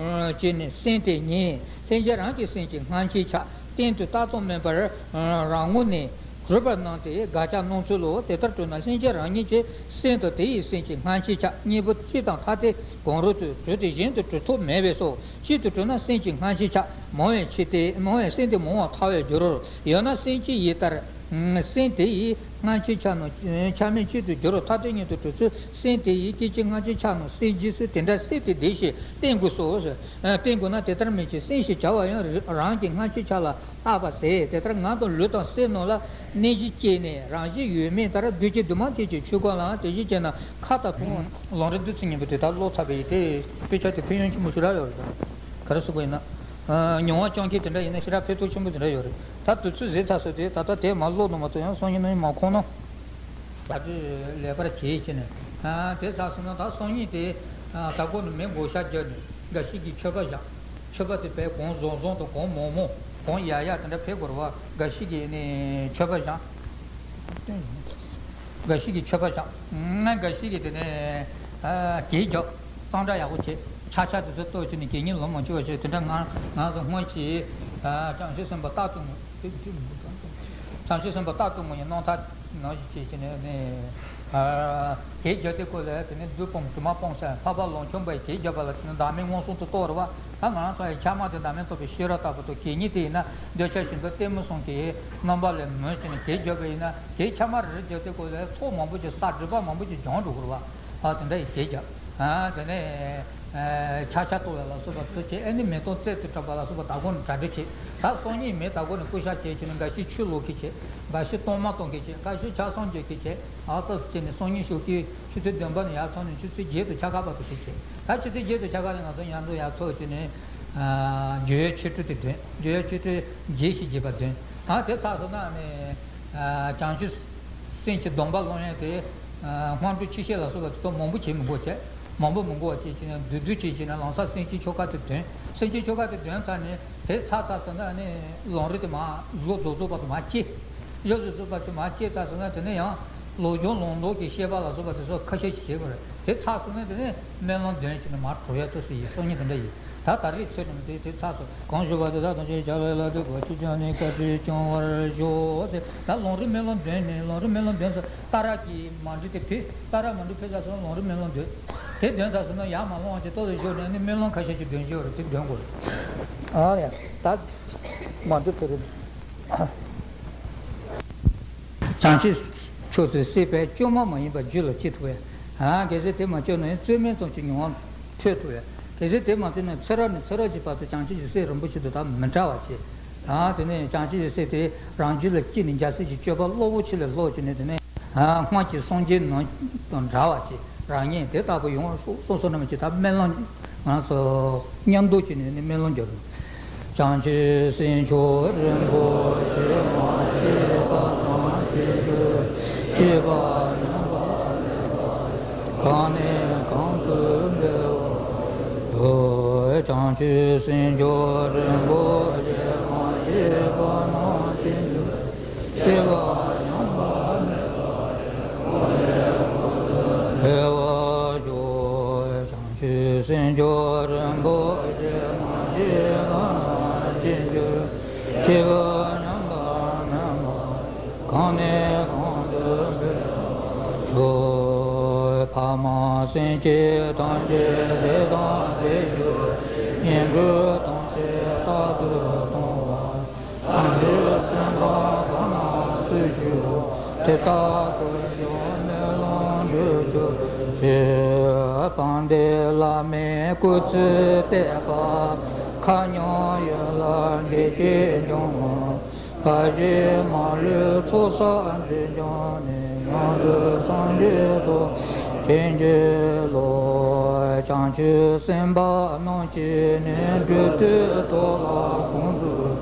ཀྱི་ནི་སེམས་དེ་ཉིད། ལྷན་སྐྱེས་རང་གི་སེམས་ཀྱི་སྔ་ཕྱི་ཆ་གཏན་དུ་བཏགས་ཙམ་མིན་པར་རང་ངོས་ནས་གྲུབ་པར་སྣང་སྟེ་དགག་བྱ་སྣང་ཚུལ་ལོ། དེ་ལྟར་གྲུབ་ན་ལྷན་སྐྱེས་རང་ཉིད་ཀྱི་སེམས་དང་དེ་ཡི་སེམས་ཀྱི་སྔ་ཕྱི་ཆ་གཉིས་པོ་གཅིག་དང་ཐ་དད་གང་རུང་དུ་གྲུབ་སྟེ་གཞན་དུ་གྲུབ་ཐབས་མེད་པས་སོ། གཅིག་ཏུ་གྲུབ་ན་སེམས་ཀྱི་སྔ་ཕྱི་ཆ་མང་བའི་ཕྱིར་ཏེ་མང་བས་སེམས་དེ་མང་བར་ཐལ་བར་འགྱུར་རོ། ཡང་ན་སེམས་གཅིག་ཡིན་ལྟར། སེམས་དེ་ཡི་སྔ་ཕྱི་ཆ་རྣམས་ཆ་མེད་གཅིག་ཏུ་འགྱུར་རོ། ཐ་དད་གཉིས་སུ་གྲུབ་ཚུལ་སེམས་དེ་ཡི་སྐད་ཅིག་སྔ་ཕྱི་ཆ་རྣམས་སེམས་རྗེས་སུ་དེ་འདྲ་སེམས་དེ་བདེ་ཞེས་བསྟན་དགོས་སོ། བསྟན་དགོས་ན་དེ་ལྟར་མིན་གྱི་སེམས་ཞེས་བྱ་བ་ཡང་རང་གི་སྔ་ཕྱི་ཆ་ལ་བཏགས་པ་ཟད། དེ་ལྟར་ངག་དང་ལུས་དང་སེམས་རྣམས་ལ་གནས་གཞི་སྐྱེས་ནས་རང་བཞིན་ཡོད་མེད་ལྟར་རྡུལ་གཅིག་རྡུལ་མ་གཅིག་གི་ཆོས་སྐུ་ལའང་དེ་བཞིན་བྱས་ན་ཁ་དང་གདོང་ལམ་རིམ་བདུན་ཚིགས་གཉིས་པོ་དེ་དག་ཀློག་ཚར་བ་ཡིན་ཏེ། དཔེ་ཆ་དེ་ཕན་ཡོན་ཆེན་པོ་ཞེ་དྲག་ཡོད་རེད། ག་རེ་ཟེར་དགོས་ཡིན་ན། མྱོང་བ་སྐྱོང་མཁན་དེ་འདྲ་ཡིན་ན་ཞེ་དྲག་ཕན་ཐོགས་ཆེན་པོ་དེ་འདྲ་ཡོད་རེད། ད་དུས་ཚོད་ཟད་ཚར་སོང་སྟེ་ད་ལྟ་དེ་མར་ཀློག་ནས་མ་གཏོགས་ཡང་སང་ཉིན་གནངས་ཉིན་མ་ཁོམ་ན། ད་དུས་ལེགས་པར་བྱེད་ཅེས་ནས། དེ་ཚར་སོང་ན་ད་སང་ཉིན་དེ་ད་གོ་ནས་མི་བགོ་བཤའ་བརྒྱབ་ནས་འགའ་ཞིག་གིས་མཆོད་པ་བཞག་མཆོད་པ་དེ་བས་གང་བཟང་བཟང་དང་གང་མང་མང་གང་ཡག་ཡག་དེ་འདྲ་ཕེབས་དགོས་རེད་བ། འགའ་ཞིག་གིས་ནི་མཆོད་པ་བཞག་འགའ་ཞིག་གིས་མཆོད་པ་བཞག་ང་འགའ་ཞིག་གིས་དེ་ནས་གད་རྒྱབ། གཙང་སྦྲ་ཡག་པོ་བྱེད། ཆག་ཆག་དེ་ཚོ་གཏོར་བྱས་ནས་གད་སྙིགས་ལོག་མ་བྱུང་བ་བྱེད། དེ་འདྲ་ང་ང་ཚོ་སྔོན་གྱི་བྱང་ཆུབ་སེམས་དཔའ་རྟག་ཏུ་ངུ་བྱང་ཆུབ་སེམས་དཔའ་རྟག་ཏུ་ངུ་ཡི་སྣང་ཐག་ནང་བཞིན་བྱེད་ཀྱི་ནས་ནས། གད་རྒྱབ་དེ་ཁོ་ལ་དེ་ནས་བདུད་དཔུང་དྲི་མ་སྤངས་ཟེར། འཕགས་པ་ལོངས་སྤྱོད་པ་ཡིས་གད་རྒྱབ་པ་ལ་དེ་ནས་བདག་མེད་མངོན་སུམ་དུ་རྟོགས་རེད་བ། ད་ང་རང་ཚོ་ཡི་ཆགས་སྡང་དེ་བདག་མེད་རྟོགས་པའི་ཤེས་རབ་ལྟ་བུ་དང་གད་སྙིགས་དེ་ཡིན་ན་འདོད་ཆགས་ཞེ་སྡང་གཏི་མུག་གསུམ་གྱི་རྣམ་པ་ལས་མོས་བྱས་ནས་གད་རྒྱབ་པ་ཡིན་ན། གད་ཆ་མ་རེ་རེ་རྒྱབ་དེ་ཁོ་ལ་ཚོགས་མང་པོ་ཅིག་བསགས་སྒྲིབ་པ་མང་པོ་ཅིག་སྦྱོང་འགྲོ་དགོས་རེད་བ། ཨ་དེ་འདྲ་ཡི་གད་རྒྱབ། ཨ་དེ་ནས་ཆག་ཆག་གཏོར་བ་ལ་སོགས་པ་དེ་བྱེད། ཨ་ནི་མེ་ཏོག་རྩེ་དུ་གྲགས་པ་ལ་སོགས་པ་ད་གོ་ནས་གྲ་སྒྲིག་བྱེད། ད་སང་ཉིན་མེ་ད་གོ་ནས་སྐུ་ཤ་བྱེད་ཀྱི་ནས་འགའ་ཞིག་ཆུ་བླུག་གི་བྱེད། འགའ་ཞིག་གཏོར་མ་གཏོང་གི་བྱེད། འགའ་ཞིག་ཆ་ཚང་འཇོག་གི་བྱེད། ཨ་ཏོག་ཙམ་བྱས་ནས་སང་ཉིན་ཞོགས་ཀྱི་ཆུ་ཚོད་བདུན་པ་ནས་ཡར་ཚོགས་ནས་ཆུ་ཚོད་བརྒྱད་དུ་ཆ་ཁ་བར་དུ་དེ་བྱེད། ད་ཆུ་ཚོད་བརྒྱད་དུ་ཆ་ཁ་ནས་ང་ཚོ་ཡར་འཛོམས་ཡར་ཚོགས་བྱས་ནས་འཇུག་ཡས་ཆོས་དྲུག་དེ་འདོན། འཇུག་ཡས་ཆོས་དྲུག་བརྒྱད་ཞེས་བགྱིས་པ་འདོན། ཨ་དེ་ཚར་སོང་ན་ནི་བྱང་ཆུབ་སེམས་ཀྱི་སྡོམ་པ་སློང་ཡས་དེ། སྔོན་འགྲོ་ཆོས་བཤད་ལ་སོགས་པ་དེ་ཚོ་མང་པོ་བྱེད་མི་དགོས་བྱས། མང་པོ་མི་དགོས་པ་བྱས་བྱས་ནས་བསྡུས་བསྡུས་བྱས་བྱས་ནས་ལམ་སང་སེམས་བསྐྱེད་ཆོ་ག་དེ་འདོན། སེམས་བསྐྱེད་ཆོ་ག་དེ་འདོན་ཚར་ནས་དེ་ཚར་ཚར་ཟེར་ན་ནི་ལམ་རིམ་དེ་མར་གཞུག་རྫོགས་རྫོགས་བར་དུ་མར་བསྐྱེད། གཞུག་རྫོགས་རྫོགས་བར་དུ་མར་བསྐྱེད་ཚར་ཟེར་ན་དེ་ནས་ཡང་ལོག་སྦྱོང་ལམ་ལུགས་ཀྱི་བཤད་པ་ལ་སོགས་པ་དེ་ཚོ་ཁ་ཤས་ཅིག་བྱེད་དགོས་རེད། དེ་ཚར་ཟེར་ན་དེ་ནས་སྨོན་ལམ་འདོན་བྱས་ནས་མར་གྲོལ་ཡ་ཏོག་ཙམ་ཡིན། སང་ཉིན་དེ་འདྲ་ཡིན། ད་ད་རེས་ཚོད་ནི་དེ་དེ་ཚར་སོང་། གང་ཞུ་བ་དེ་དག་དང་ཆོས་ཀྱི་ཆ་ལ་ལ་དེ་གོ་ཆོས་ཀྱང་ནི་བཀའ་དྲིན་སྐྱོང་བར་ཤོག་ཟེར། ད་ལམ་རིམ་སྨོན་ལམ་འདོན་ནས་ལམ་རིམ་སྨོན་ལམ་འདོན་ཚར། ཏཱ་ར་གི་མཎྜལ་དེ་ཕུལ། ཏཱ་ར་མཎྜལ་ཕུལ་ཚར་སོང་ན་ལམ་རིམ་སྨོན་ལམ་འདོན། དེ་འདོན་ཚར་སོང་ན་ཡར་མར་ལོངས་ཀྱི་ཏོག་ཙམ་བཞུགས་ནས་ནི་སྨོན་ལམ་ཁ་ཤས་ཅིག་འདོན་རྒྱུ་རེད། དེ་འདོན་དགོས་རེད། ཨ་ཡ། ད་མཎྜལ་ཕུལ་རེད། བྱང་ཆུབ་མཆོག་ཏུ་སྲེད་པས་བཅོས་མ་མ་ཡིན་པ་རྒྱུད་ལ་སྐྱེ་ཐུབ་པས། ཨ་གལ་སྲིད་དེ་མ་བཅོས་ན་ཡང་རྩོད་མེད་ཙམ་གྱི་མྱོང་བ་ཐོས་ཐུབ་པས། གལ་སྲིད་དེ་མ་ཐོས་ན་ཚེ་རབས་ནས་ཚེ་རབས་ཀྱི་བར་དུ་བྱང་ཆུབ་ཀྱི་སྲས་རིན་པོ་ཆེ་དང་ད་མི་འབྲལ་བ་བྱེད། ཨ་དེ་ནས་བྱང་ཆུབ་ཀྱི་སྲས་དེ་རང་རྒྱུད་ལ་སྐྱེས་ནས་འཇའ་ཟེར་གྱི་སྤྱོད་པ་གློ་བུར་ཆེ་ལས་ལྷག་བྱས་ནས་དེ་ནས་ཨ་སྔར་གྱི་སངས་རྒྱས་རྣམས་དང་འདྲ་བ་བྱེད། རང་ཉིད་དེ་ལྟ་བུ་ཡོང་བར་ཤོག་སོ་སོ་རྣམས་ཀྱིས་ད་སྨོན་ལམ་ང་ཚོ་མཉམ་དུ་བྱས་ནས་ནི་སྨོན་ལམ་རྒྱབ། བྱང་ཆུབ་སེམས་མཆོག་རིན་པོ་ཆེ། མ་སྐྱེས་པ་དང་སྐྱེ་འགྲོའི་སྐྱེས་པ་ཡོངས་ལ་ གང་ནས་གང་དུ་འཕེལ་བར་འགྱུར། བྱང་ཆུབ་སེམས་མཆོག་རིན་པོ་ཆེ། གང་སྐྱེས་པ་རྣམས་ཀྱི་རྒྱུ། སྐྱེས་པ་ཉམས་པ་མེད་པ་ཡི། གང་ནས་གང་དུ་འཕེལ་བར་འགྱུར། བྱང་ཆུབ་སེམས་མཆོག་རིན་པོ་ཆེ། གང་སྐྱེས་པ་རྣམས་ཀྱི་རྒྱུ། སྐྱེས་པ་ཉམས་པ་མེད་པ་ཡི། གང་ནས་གང་དུ་འཕེལ་བར་འགྱུར། ཕ་མ་སེམས་ཅན་ཐམས་ཅད་བདེ་དང་བདེ་འགྱུར། གཉེན་པོ་ཐམས་ཅད་རྟག་ཏུ་གཏོང་བ། བྱང་ཆུབ་སེམས་དཔའ་གང་ལ་སུ་ཞུགས། དེ་དག་ཀུན་ཀྱང་སྨོན་ལམ་འགྲུབ་གྱུར་ཅིག། དཔལ་ལྡན་བླ་མའི་སྐུ་ཚེ་བརྟན་པ། མཁའ་མཉམ་ཡུལ་ལ་བདེ་སྐྱིད་འབྱུང་བ། བར་ཆད་མ་ལུས་ཚོགས་བསགས་འགྲིབ་འབྱུང་ནས། ཡང་དག་སངས་རྒྱས་ཐོབ་བྱིན་གྱིས་རློབས། བྱང་ཆུབ་སེམས་དཔའ་རྣམས་ཀྱིས་ནི། སྒྲུབ་ཐུབ་ཐོབ་ལ་གང་ཚུགས།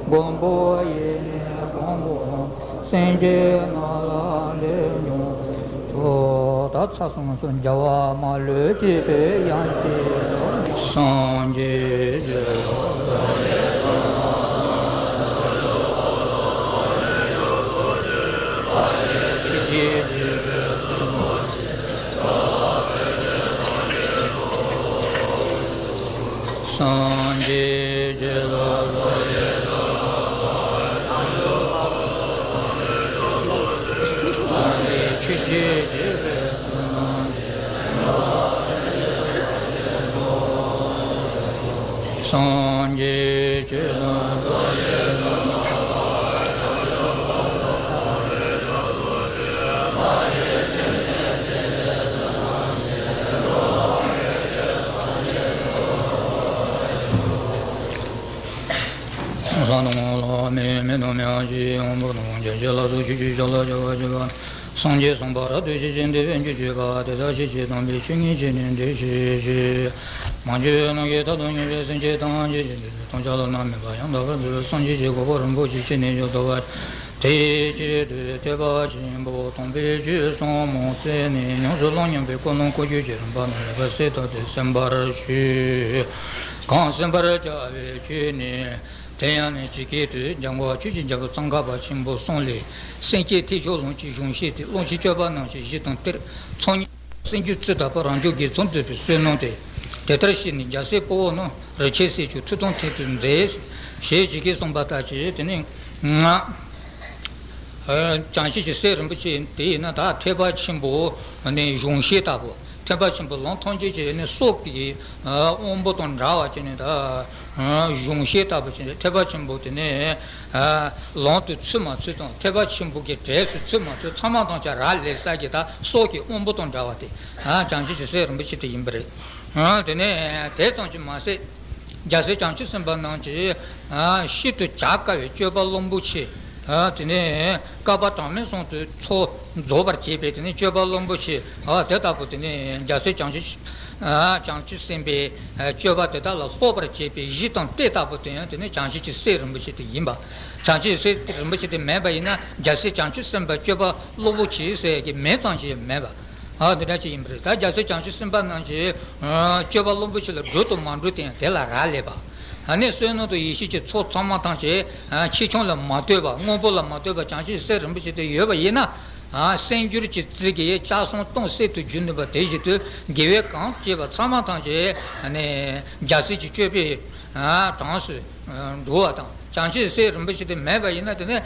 མགོན་པོ་ཡིས་ནི་གང་དགོངས། སེམས་ཅན་རྣམས་ལ་ལེགས་མྱུར་ཐོབ། ད་ཚར་སོང་སོང་རྒྱལ་བ་མ་ལུས་སྐྱེད་པའི་དབྱངས་ཅན་ལ། སངས་རྒྱས་ཀྱི་སངས་རྒྱས་ཀྱི་ལ། ཆོས་ཀྱི་རྒྱལ་པོའི་སངས་རྒྱས་ཀྱི་ལ། ལྷ་དང་ལྷ་མིན་མི་དང་མི་འམ་ཅི་ཡང་འབུར་དང་བརྒྱ་བྱིན་ལ་སོགས་ཆོས་ཀྱི་ཕྱག་ལ་བྱ་བ་བྱེད་པ། སངས་རྒྱས་སམ་བྷོ་ཊ་ཏུ་ཤེས་བྱའི་འདོད་པས་འཇུག་བྱེད་པ། དེ་དག་ཤེས་བྱའི་དམ་པའི་ཆོས་ཉིད་ཀྱིས་ནི་འདུལ་ཤེས་བྱེད། མ་གྱུར་ནམ་མཁའི་མཐའ་དང་མཉམ་པའི་སེམས་ཅན་ཐམས་ཅད་ཀྱི་དོན་དུ་བསླབ་བྱ་བླ་ན་མེད་པ་ཡང་དག་པར་རྫོགས་པའི་སངས་རྒྱས་ཀྱི་གོ་འཕང་རིན་པོ་ཆེ་ཅི་ནས་ཀྱང་ཐོབ་པ། དེའི་ཆེད་དུ་ཐེག་པ་ཆེན་པོ་དམ་པའི་ཆོས་ཟབ་མོ་གསན་ནས་ཉམས་སུ་བླང་སྙམ་པའི་ཀུན་སློང་བསྐུལ་རྒྱུ་གྱི་རིམ་པ་རྣམས་ལེགས་པར་གསལ་བཏབ་སྟེ་གསན་པར་ཞུ། གང་གསན་པར་བྱ་བའི་ཆོས་ནི། དེ་ཡང་ནི་ཇི་སྐད་དུ། འཇམ་མགོན་ཆོས་ཀྱི་རྒྱལ་པོ་ཙོང་ཁ་པ་ཆེན་པོ་གསུམ་ལས། སེམས་བསྐྱེད་ཐེག་མཆོག་ལམ་གྱི་གཞུང་བཤད་དེ། སློབ་ཆེན་སྤྱོད་པ་རྣམས་ཀྱི་གཞི་དང་གཏེར། ཚོགས་གཉིས་སེམས་རྒྱུད་རྩི་དག་པ་རང་བྱུང་དགེ་ཚོགས་འདུས་པའི་བསོད་ནམས་ཏེ། དེ་ལྟར་བཤད་ནས་རྒྱལ་སྲས་དཔའ་བོ་རྣམས་རི་ཁྲོད་སྲས་ཆུང་ཐུགས་དམ་ཐེག་ཏུ་མཛད། ཞེས་ཇི་སྐད་གསུངས་པ་ལྟར་གྱིས། དེ་ནས་ང་། བྱང་ཆུབ་ཀྱི་སྲས་རིན་པོ་ཆེ་དེ་ཡིན་ན་ད་ཐེག་པ་ཆེན་པོ་ནི་གཞུང་བཤད་ལྟ་བུ། ཐེག་པ་ཆེན་པོ་ལམ་ཐམས་ཅད་ཀྱི་ནི་སྲོག་གི་དབང་པོ་དང་འདྲ་བ་ཅིག་ནི་ད་གཞུང་བཤད་ལྟ་བུ་ཅིག་ནི་ཐེག་པ་ཆེན་པོ་དེ་ནི་ལམ་དུ་ཚུད་མ་ཚུད་དང་། ཐེག་པ་ཆེན་པོ་གི་གྲས་སུ་ཚུད་མ་ཚུད་ཚང་མ་དང་ཅ་རག་ལས་ས་གི་ད་སྲོག་གི་དབང་པོ་དང་འདྲ་བ་དེ་བྱང་ཆུབ་ཀྱི་སྲས་རིན་པོ་ཆེ་དེ་ཡིན་པ་རེད། དེ་ནས་དེ་ཙམ་གྱིས་མ་ཟད། རྒྱལ་སྲས་བྱང་ཆུབ་སེམས་དཔའ་རྣམས་ཀྱིས་ཤིན་ཏུ་བྱ་དཀའ་བའི་སྤྱོད་པ་རླབས་པོ་ཆེ། དེ་ནས་བསྐལ་པ་གྲངས་མེད་གསུམ་དུ་ཚོགས་རྫོགས་པར་བྱེད་པའི་དེ་ནས་སྤྱོད་པ་རླབས་པོ་ཆེ་དེ་ལྟ་བུ། དེ་ནས་རྒྱལ་སྲས་བྱང་ཆུབ་བྱང་ཆུབ་སེམས་དཔའི་སྤྱོད་པ་དེ་དག་ལ་སློབ་པར་བྱེད་པའི་གཞི་དང་གཏེར་ལྟ་བུ་དེ་ཡང་དེ་ནས་བྱང་ཆུབ་ཀྱི་སྲས་རིན་པོ་ཆེ་དེ་ཡིན་པ། བྱང་ཆུབ་སྲས་རིན་པོ་ཆེ་དེ་མེད་པ་ཡིན་ན་རྒྱལ་སྲས་བྱང་ཆུབ་སེམས་དཔའི་སྤྱོད་པ་རླབས་པོ་ཆེ་ཟེར་གྱི་མིང་ཙམ་ཞིག་མེད་པ། ཨ་འདི་འདྲ་ཅིག་ཡིན་པ་རེད། ད་རྒྱལ་སྲས་བྱང་ཆུབ་སེམས་དཔའ་རྣམས་ཀྱི་སྤྱོད་པ་རླབས་པོ་ཆེ་ལ་སྒྲུབ་དང་མ་སྒྲུབ་དེ་ཡང་དེ་ལ་རག་ལས་པ། ཨ་ནི་བསོད་ནམས་དང་ཡེ་ཤེས་ཀྱི་ཚོགས་ཚང་མ་ཐམས་ཅད་ཆེ་ཆུང་ལ་མ་ལྟོས་པ། སྔོན་པོ་ལ་མ་ལྟོས་པ་བྱང་ཆུབ་སྲས་རིན་པོ་ཆེ་དེ་ཡོད་པ་ཡིན་ན། སེམས་རྒྱུད་ཀྱི་རྩི་གིས་ལྕགས་ཟངས་སྟོང་གསལ་དུ་གྱུར་ནུས་པ་དེ་བཞིན་དུ་དགེ་བའི་གང་བྱས་པ་ཚང་མ་ཐམས་ཅད་ཨ་ནི་རྒྱལ་སྲས་ཀྱི་སྤྱོད་པའི་གྲངས་སུ་འགྲོ་བ་དང་། བྱང་ཆུབ་སྲས་རིན་པོ་ཆེ་དེ་མེད་པ་ཡིན་ན་དེ་ནི་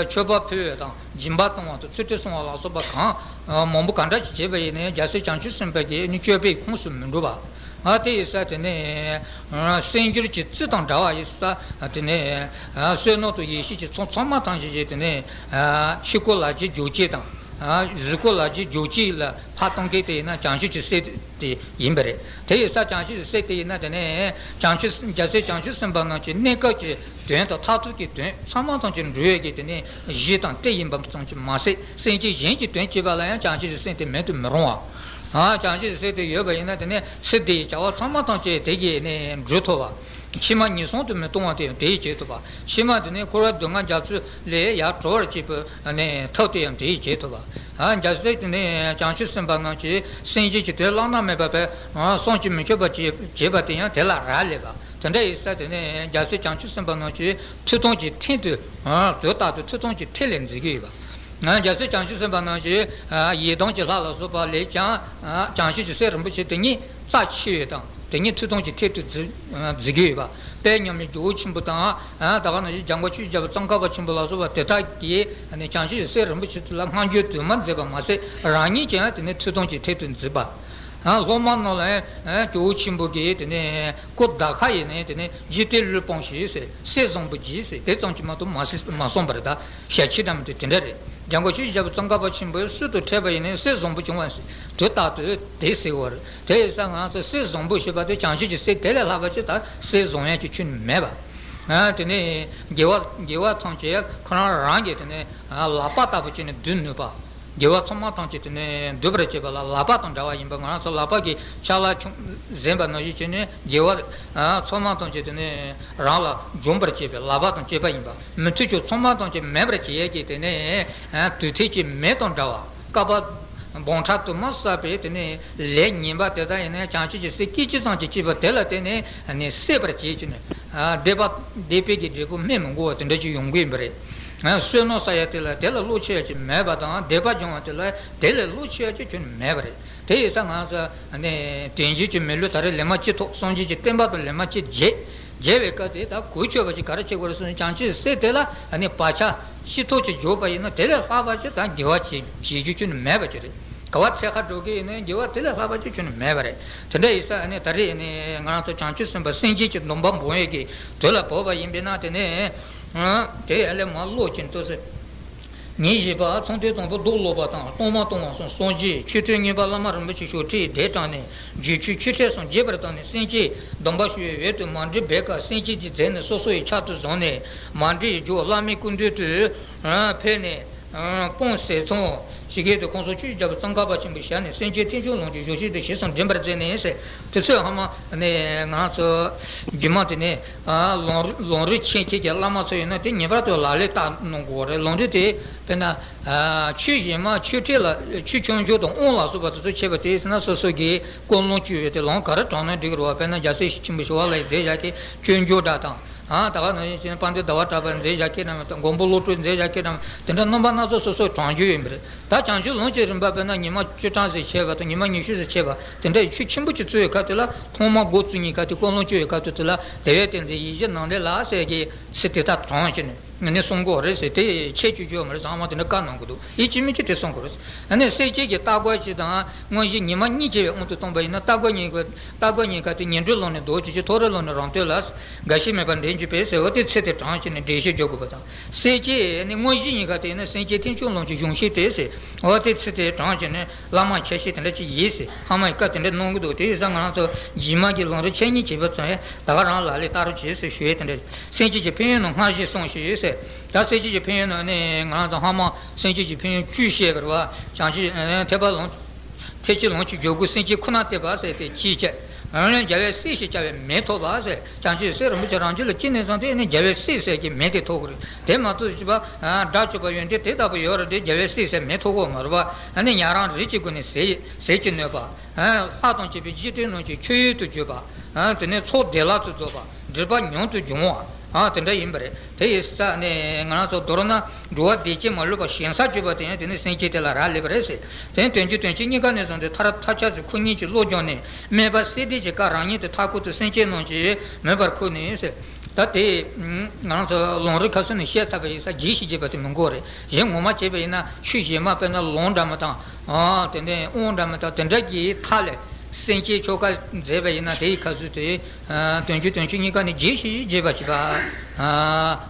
མཆོད་པ་ཕུལ་བ་དང་སྦྱིན་པ་གཏོང་བ་དང་ཚུལ་ཁྲིམས་སྲུང་བ་ལ་སོགས་པ་གང་མང་པོ་གང་འདྲ་ཅིག་བྱས་པ་ཡིན་ནའི་རྒྱལ་སྲས་བྱང་ཆུབ་སེམས་དཔའ་གི་ནི་སྤྱོད་པའི་ཁོངས་སུ་མི་འགྲོ་བ། ཨ་དེ་ཡིན་ཙང་དེ་ནི་སེམས་རྒྱུད་ཀྱི་རྩི་དང་འདྲ་བ་ཡིན་ཙང་དེ་ནི་བསོད་ནམས་དང་ཡེ་ཤེས་ཀྱི་ཚོགས་ཚང་མ་ཐམས་ཅད་ཀྱིས་དེ་ནི་ཕྱི་སྐོར་ལ་རྗེས་འཇུག་བྱེད་དང་། གཟུགས་སྐོར་ལ་རྗེས་འཇུག་བྱེད་ལ་ཕར་གཏོང་མཁན་དེ་ཡིན་ན་བྱང་ཆུབ་ཀྱི་སྲས་དེ་ཡིན་པ་རེད། དེ་ཡིན་ཙང་བྱང་ཆུབ་ཀྱི་སྲས་དེ་ཡིན་ན་དེ་ནི་བྱང་ཆུབ་རྒྱལ་སྲས་བྱང་ཆུབ་སེམས་དཔའ་རྣམས་ཀྱི་གནས་སྐབས་ཀྱི་དོན་དང་མཐར་ཐུག་གི་དོན་ཚང་མ་ཐམས་ཅད་འགྲུབ་ཡས་ཀྱི་དེ་ནི་གཞི་དང་གཏེར་ཡིན་པ་ཙམ་གྱིས་མ་ཟད། སེམས་ཅན་གཞན་གྱི་དོན་བྱེད་པ་ལ་ཡང་བྱང་ཆུབ་ཀྱི་སེམས་དེ་མེད་དུ་མི་རུང་བ། ཨ་བྱང་ཆུབ་ཀྱི་སེམས་དེ་ཡོད་པ་ཡིན་ན་དེ་ནི་ཚེ་འདིའི་བྱ་བ་ཚང་མ་ཐམས་ཅད་དེ་གིས་ནི་འགྲུབ་ཐུབ་པ། ཕྱི་མ་ངན་སོང་དུ་མི་ལྟུང་བ་དེ་ཡང་དེ་ཡིས་བྱེད་ཐུབ་པ། ཕྱི་མ་དེ་ནི་འཁོར་བ་སྡུག་བསྔལ་རྒྱ་མཚོ་ལས་ཡར་གྲོལ་བར་བྱེད་པའི་ཐབས་དེ་ཡང་དེ་ཡིས་བྱེད་ཐུབ་པ། རྒྱལ་སྲས་དེ་ནས་བྱང་ཆུབ་སེམས་དཔའ་རྣམས་ཀྱིས་སེམས་བསྐྱེད་ཀྱི་དོན་བླ་ན་མེད་པ་བས་བསམ་གྱིས་མི་ཁྱབ་པ་བྱས་བྱས་པ་དེ་ཡང་དེ་ལ་རག་ལས་པ། དེ་འདྲ་ཡིན་ས་དེ་ནས་རྒྱལ་སྲས་བྱང་ཆུབ་སེམས་དཔའ་རྣམས་ཀྱིས་ཐོས་དམ་གྱི་ཐད་དུ་དུས་རྟག་ཏུ་ཐོས་དམ་གྱི་ཐད་ལ་འཛིན་གྱི་ཡོད་པ། རྒྱལ་སྲས་བྱང་ཆུབ་སེམས་དཔའ་རྣམས་ཀྱིས་ཡི་དམ་གྱི་ལྷ་ལ་སོགས་པ་ལས་ཀྱང་བྱང་ཆུབ་ཀྱི་སྲས་རིན་པོ་ཆེ་དེ་ཉིད་རྩ་ཆེ་བའི་དང་དེ་ཉིད་ཐོས་དམ་གྱི་ཐད་དུ་འཛིན་འཛིན་གྱི་ཡོད་པ། དཔལ་མཉམ་མེད་ཇོ་བོ་ཆེན་པོ་དང་ད་ག་ནང་བཞིན་འཇམ་མགོན་ཆོས་ཀྱི་རྒྱལ་པོ་ཙོང་ཁ་པ་ཆེན་པོ་ལ་སོགས་པ་དེ་དག་གིས་བྱང་ཆུབ་ཀྱི་སྲས་རིན་པོ་ཆེ་དེ་ལ་སྔ་འགྱུར་དུ་མ་འཛིན་པ་མ་ཟད་རང་ཉིད་ཀྱང་དེ་ནི་ཐོས་དམ་གྱི་ཐད་དུ་འཛིན་པ། སློབ་མ་རྣམས་ལ་ཇོ་བོ་ཆེན་པོ་གིས་དེ་ནི་གོ་བརྡ་ཁ་ཡིས་ནི་དེ་ནི་འཇིག་རྟེན་བློས་སྤངས་ཤིག་ཟེར། སྲས་བཟང་པོ་གྱིས་ཟེར་དེ་ཙམ་གྱིས་མ་གཏོགས་མ་གསུངས་པ་རེད། ད་ཞལ་ཆད་དམ་དེ་དེ་འདྲ་རེད། འཇམ་མགོན་ཆོས་ཀྱི་རྒྱལ་པོ་ཙོང་ཁ་པ་ཆེན་པོས་སྲོལ་དུ་འཁྲིད་པ་ཡིན་ནའི་སྲས་བཟང་པོ་བྱུང་བ་ཟེར་དུས་རྟག་ཏུ་དེ་ཟེར་བ་རེད། དེ་ཡིན་ཙང་ང་ཚོ་སྲས་བཟང་པོ་ཞེས་པ་དེ་བྱང་ཆུབ་ཀྱི་སྲས་དེ་ལས་ལྷག་པ་ཅིག་ད་སྲས་བཟང་ཡག་ཅིག་ཁྱོན་ནས་མེད་པ། དེ་ནས་དགེ་བ་དགེ་བ་ཐམས་ཅད་ཁོ་རང་རང་གིས་དེ་ནས་ལག་པ་ལྟ་བུ་བྱས་ནས་སྡུད་ནུས་པ། དགེ་བ་ཚང་མ་ཐམས་ཅད་དེ་ནས་སྡུད་པར་བྱེད་པ་ལ་ལག་པ་དང་འདྲ་བ་ཡིན་པ། ང་རང་ཚོ་ལག་པ་གིས་ཆ་ལ་ཆུང་ཟིན་པ་ནང་བཞིན་བྱས་ནས་དགེ་བ་ཚང་མ་ཐམས་ཅད་དེ་ནས་རང་ལ་འཇོམས་པར་བྱེད་པའི་ལག་པ་དང་བཅས་པ་ཡིན་པ། མི་ཐུབ་ཕྱོགས་ཚང་མ་ཐམས་ཅད་མེད་པར་བྱེད་ཡས་ཀྱི་དེ་ནས་དུས་མཐའི་ཀྱི་མེ་དང་འདྲ་བ། བསྐལ་པ་འབུམ་ཕྲག་དུ་མ་བསགས་པའི་དེ་ནས་ལས་ངན་པ་དེ་དག་ཡིན་ན་བྱང་ཆུབ་ཀྱི་སྲས་སྐད་ཅིག་ཙམ་གྱིས་སྐྱེས་པ་དེ་ལ་བརྟེན་ནས་ནི་སད་པར་བྱེད་ཅེས་ནས། སྡིག་པ་སྡིག་པའི་གི་འབྲས་བུ་སྨོས་མི་དགོས་པ་དེ་འདྲ་ཅིག་ཡོང་གི་ཡིན་པ་རེད། བསོད་ནམས་བསགས་ཡ་དེ་ལ་དེ་ལ་བློ་ཆེ་ཡ་ཅིག་མེད་པ་དང་སྡིག་པ་སྦྱོང་བ་དེ་ལ་དེ་ལས་བློ་ཆེ་ཡ་ཅིག་ཁྱོན་ནས་མེད་པ་རེད། དེ་ཡིན་ཙང་ང་ཚོ་ནི་དོན་བརྒྱུད་ཀྱི་མི་ལུས་ད་རེས་ལས་མ་བྱེད་ཐོག་སངས་རྒྱས་ཀྱི་བསྟན་པ་དང་ལས་མ་བྱེད་བརྗེད། བརྗེད་པའི་སྐབས་དེ་ད་གོ་ཆོད་པ་ཞིག་ག་རེ་བྱེད་དགོས་རེད་ཟེར་ན་བྱང་ཆུབ་སྲས་དེ་ལ་ནི་བག་ཆགས་ཤི་ཐོག་ཅིག་འཇོག་པ་ཡིན་ན་དེ་ལས་ལྷག་པ་ཅིག་ད་དགེ་བ་བྱེད་བྱེད་རྒྱུ་ཁྱོན་ནས་མེད་པ་ཅིག་རེད། ག་བ་ཚེ་ཁ་འགྲོ་གི་ཡིན་ན་དགེ་བ་དེ་ལས་ལྷག་པ་ཅིག་ཁྱོན་ནས་མེད་པ་རེད། དེ་འདྲ་ཡིན་ས་ནི་ད་རེས་ནི་ང་རང་ཚོ་བྱང་ཆུབ་སེམས་དཔའ་སེམས་བསྐྱེད་ཀྱི་སྡོམ་པ་འབུལ་ཡས་ཀྱི་དུས་ལ་བབ་པ་ཡིན་པས་ན་དེ་ནི་དེ་ཨ་ལས་མ་ཀློག་ཅིང་ལྟོས་ཟེར། ཉིན་བཞི་པ་ཚངས་ཐིག་དང་པོ་རྡོ་སློག་པ་དང་གཏོར་མ་གཏོང་བ་གསུམ། སངས་རྒྱས་མཆོད་རྟེན་གཉིས་པ་བླ་མ་རིན་པོ་ཆེ་ཞབས་ཁྲིའི་གདན་དྲངས་ནས་རྗེས་ཆོས་ཆོས་ཁྲིད་གསུམ་རྒྱས་པར་བཏང་ནས་སེམས་བསྐྱེད་སྡོམ་པ་ཞུ་བའི་འོག་ཏུ་མཎྜལ་སྦས་ཀ་སེམས་བསྐྱེད་ཀྱི་རྫས་ནི་སོ་སོ་ཡི་ཕྱག་ཏུ་བཟུང་ནས་མཎྜལ་ཡི་མཇུག་བླ་མའི་སྐུ་མདུན་དུ་ཕེབས་ནས་སྤོས་ཟས་ཚང་ཞིག་གིས་དེ་ཁོང་ཚོ་ཆོས་རྒྱལ་པོ་ཙོང་ཁ་པ་ཆེན་པོའི་ཞལ་ནས་སེམས་བསྐྱེད་རྟེན་འབྱུང་ལོངས་སྤྱོད་བཞུགས་ཤིང་དེ་ཞེས་སམ་འདྲེན་པར་མཛད་ནས་ཟེར། དེ་ཚོས་ཧ་མ་ནས་ང་རང་ཚོ་རྒྱུད་མ་དེ་ནས། ལུང་ལུང་རིགས་ཆེན་ཁྱེད་ཀྱི་བླ་མ་ཚོ་ཡིན་ན་དེ་ངེས་པར་དུ་ལག་ལེན་བསྟར་གནང་དགོས་རེད། ལུང་རིགས་དེ་དཔེར་ན་ཆོས་གཞན་མ་ཆོས་ཁྲིད་ལ་ཆོས་ཆོས་འབྱུང་དང་དབང་ལ་སོགས་པ་དེ་ཚོ་འཆད་པ་དེ་ཡིན་ན་སོ་སོ་གི་ཀུན་སློང་བཅོས་ཡོད་དེ་ལུང་ག་རེ་དྲངས་ན་འགྲིག་གི་རེད་བ། དཔེར་ན་རྒྱལ་སྲས་ཆེན་པོ་ཞི་བ་ལྷ་ཡིས་མཛད་བཞག་གི་སྐྱོན་བརྗོད་འདྲ་དང་། ད་ག་ནང་བཞིན་དཔལ་ལྡན་ཟླ་བ་གྲགས་པས་མཛད་བཞག་གི་རྣམས་དང་མགོན་པོ་བློ་གྲོས་མཛད་བཞག་གི་རྣམས་དེ་འདྲ་རྣམ་པ་སྣ་ཚོགས་སོ་སོ་དྲངས་རྒྱུ་ཡོད་པ་རེད། ད་བྱང་ཆུབ་ལམ་གྱི་རིམ་པ་དཔེར་ན་ཉི་མ་བཅུ་གྲངས་ཙམ་འཆད་པ་དང་ཉི་མ་ཉི་ཤུ་ཙམ་འཆད་པ་དེ་འདྲ་ཡི་ཆོས་ཆེན་པོ་ཅིག་བཙུགས་ཡོད་སྐབས་དེ་ལ་ཐོག་མ་འགོ་བཙུགས་ཉིན་སྐབས་དེ་ཀུན་སློང་བཅོས་ཡོད་སྐབས་དེ་དེ་ལ་དེ་བས་བརྟེན་ཏེ་ཡིད་བཞིན་ནམ་མཁའི་ལ་ཟེར་གྱི་ཚིག་དེ་དག་དྲངས་བྱས་ནས་ནི་གསུང་དགོས་རེད་ཟེར་དེ་ཆད་གཅོད་རྒྱུ་ཡོད་མ་རེད། ཚང་མ་དེ་འདྲ་བཀའ་གནང་དགོས་འདུག་ཡིད་ཆེས་མི་ཆེས་དེ་གསུང་དགོས་རེད། ཨ་ནི་སེམས་བསྐྱེད་ཀྱི་རྟ་མགོ་ཅིག་དང་དངོས་གཞི་ཉི་མ་གཉིས་བྱས་པའི་དབང་དུ་བཏང་པ་ཡིན་ན་རྟ་མགོ་གཉིས་ཀ་རྟ་མགོ་གཉིས་ཀ་དེ་ཉི་འབྲུ་ལོན་ནས་ལྡོག་བྱེད་ཀྱི་ཐོ་རེ་ལོན་ནས་རང་དོན་ལ་འགའ་ཞིག་མེད་པར་འདྲེན་གྱི་པས་ཟེར་བ་དེ་ཚིག་དེ་དྲངས་བྱས་ནས་འགྲེལ་བཤད་རྒྱག་དགོས་པ་དང་། སེམས་བསྐྱེད་ནི་དངོས་གཞི་གཉིས་ཀ་དེ་ནི་སེམས་བསྐྱེད་རྟེན་འབྱུང་ལོངས་སྤྱོད་གཞུང་ཤེས་ཏེ་ཟེར། འོ་དེ་ཚིག་དེ་དྲངས་བྱས་ནས་བླ་མ་ཁྱད་ཆོས་དེ་འདྲ་ཅིག་ཡིན་ཟེར་ཧ་མ་ཡི་བཀའ་དེ་འདྲ་གནང་གི་འདུག་དེ་ཡིན་ཙང་ང་རང་ཚོ་རྗེས་མ་གི་ལམ་རིམ་འཆད་ཉན་བྱེད་པ་ཚོ་ཡང་ད་ག་རང་ལག་ལེན་བསྟར་རོགས་བྱེད་ཟེར་ཞུ་ཡས་དེ་འདྲ། སེམས་བསྐྱེད་ཀྱི་ཕན་ཡོན་ནི་སྔར་བཞིན་གསུངས་ཤིག་ཟེར། ད་སེམས་བསྐྱེད་ཀྱི་ཕན་ཡོན་ནི་ནི་ང་རང་ཚོ་ཧ་མ་སེམས་བསྐྱེད་ཀྱི་ཕན་ཡོན་བཅུ་བཤད་པ་རེད་བ། བྱང་ཆུབ་ཐེག་པ་ལམ། ཐེག་ཆེན་ལོངས་སྤྱོད་འཇུག་སྒོའི་སེམས་བསྐྱེད་ཁོ་ན་བསྟེན་པ་ཟེར་ཏེ་གཅིག་བྱས། ཡང་ན་རྒྱལ་བའི་སྲས་ཞེས་བྱ་བའི་མིང་ཐོབ་པ་ཟེར། བྱང་ཆུབ་སྲས་རིན་པོ་ཆེ་རང་རྒྱུད་ལ་སྐྱེས་ནས་བཟུང་སྟེ་ནི་རྒྱལ་བའི་སྲས་ཟེར་གྱི་མིང་དེ་ཐོབ་དགོས་རེད། དེ་མ་ཐོབ་ཅིག་པ། དགྲ་བཅོམ་པ་ཡོན་ཏན་དེ་ལྟ་བུ་ཡོད་རེད་དེ་རྒྱལ་བའི་སྲས་ཟེར་མིང་ཐོབ་དགོས་མ་རེད་པ། ཨ་ནི་ཉན་རང་རིགས་ཀྱི་སྒོ་ནས་ཟས་ཟས་ཀྱི་ནུས་པ། ལྷ་དང་བཅས་པའི་འཇིག་རྟེན་རྣམས་ཀྱི་ཁྱོད་ཡུལ་དུ་གྱུར་པ། དེ་ནས་ཚོགས་བདེ་བླག་ཏུ་རྫོགས་པ། སྒྲིབ་པ་མྱོང་དུ་འབྱུང་བ། དེ་འདྲ་ཡིན་པ་རེད། དེ་ཡིན་ཙང་ནས་ང་རང་ཚོ་མདོར་ན་འགྲོ་བ་བདེ་སྐྱིད་མ་ལུས་པ་ཞེན་ས་གྱུར་པ་དེ་ཡང་དེ་ནི་སེམས་བསྐྱེད་དེ་ལ་རག་ལས་པ་རེད་ཟེར། དེ་ནས་དོན་བརྒྱུད་དོན་གཅིག་གཉིས་ཀ་ནས་བཟུང་སྟེ་མཐར་ཐག་ཆོད་ཟེར་ཁོ་གཉིས་ཀྱི་བློ་སྦྱོང་ནས་སྨད་པ་སེལ་བདེ་གྱི་བཀའ་རང་ཉིད་དུ་མཐའ་འཁོར་དུ་སེམས་བསྐྱེད་རྣམས་ཀྱིས་མོས་པར་ཁུར་ནས་ཟེར། ད་དེ་ང་རང་ཚོ་ལམ་རིམ་ཁ་སང་ནས་བཤད་ཚར་བ་ཡིན་ཙང་རྒྱས་ཤིག་བྱེད་པ་དེ་མི་དགོས་རེད། གཞན་ངོ་མ་བྱས་པ་ཡིན་ན་ཆོས་གཞན་མ་དཔེར་ན་ལུང་འདྲ་མོ་དང་། དེ་ནས་དབང་འདྲ་མོ་དང་དེ་འདྲ་གི་མཐའ་ལས་སེམས་བསྐྱེད་ཆོ་ག་མཛད་པ་ཡིན་ན་དེ་ཡི་ཁ་ཚུལ་དེ། དོན་བརྒྱུད་དོན་གཅིག་གཉིས་ཀ་ནས་རྒྱས་ཤིག་རྒྱས་པ་བྱེད་པ།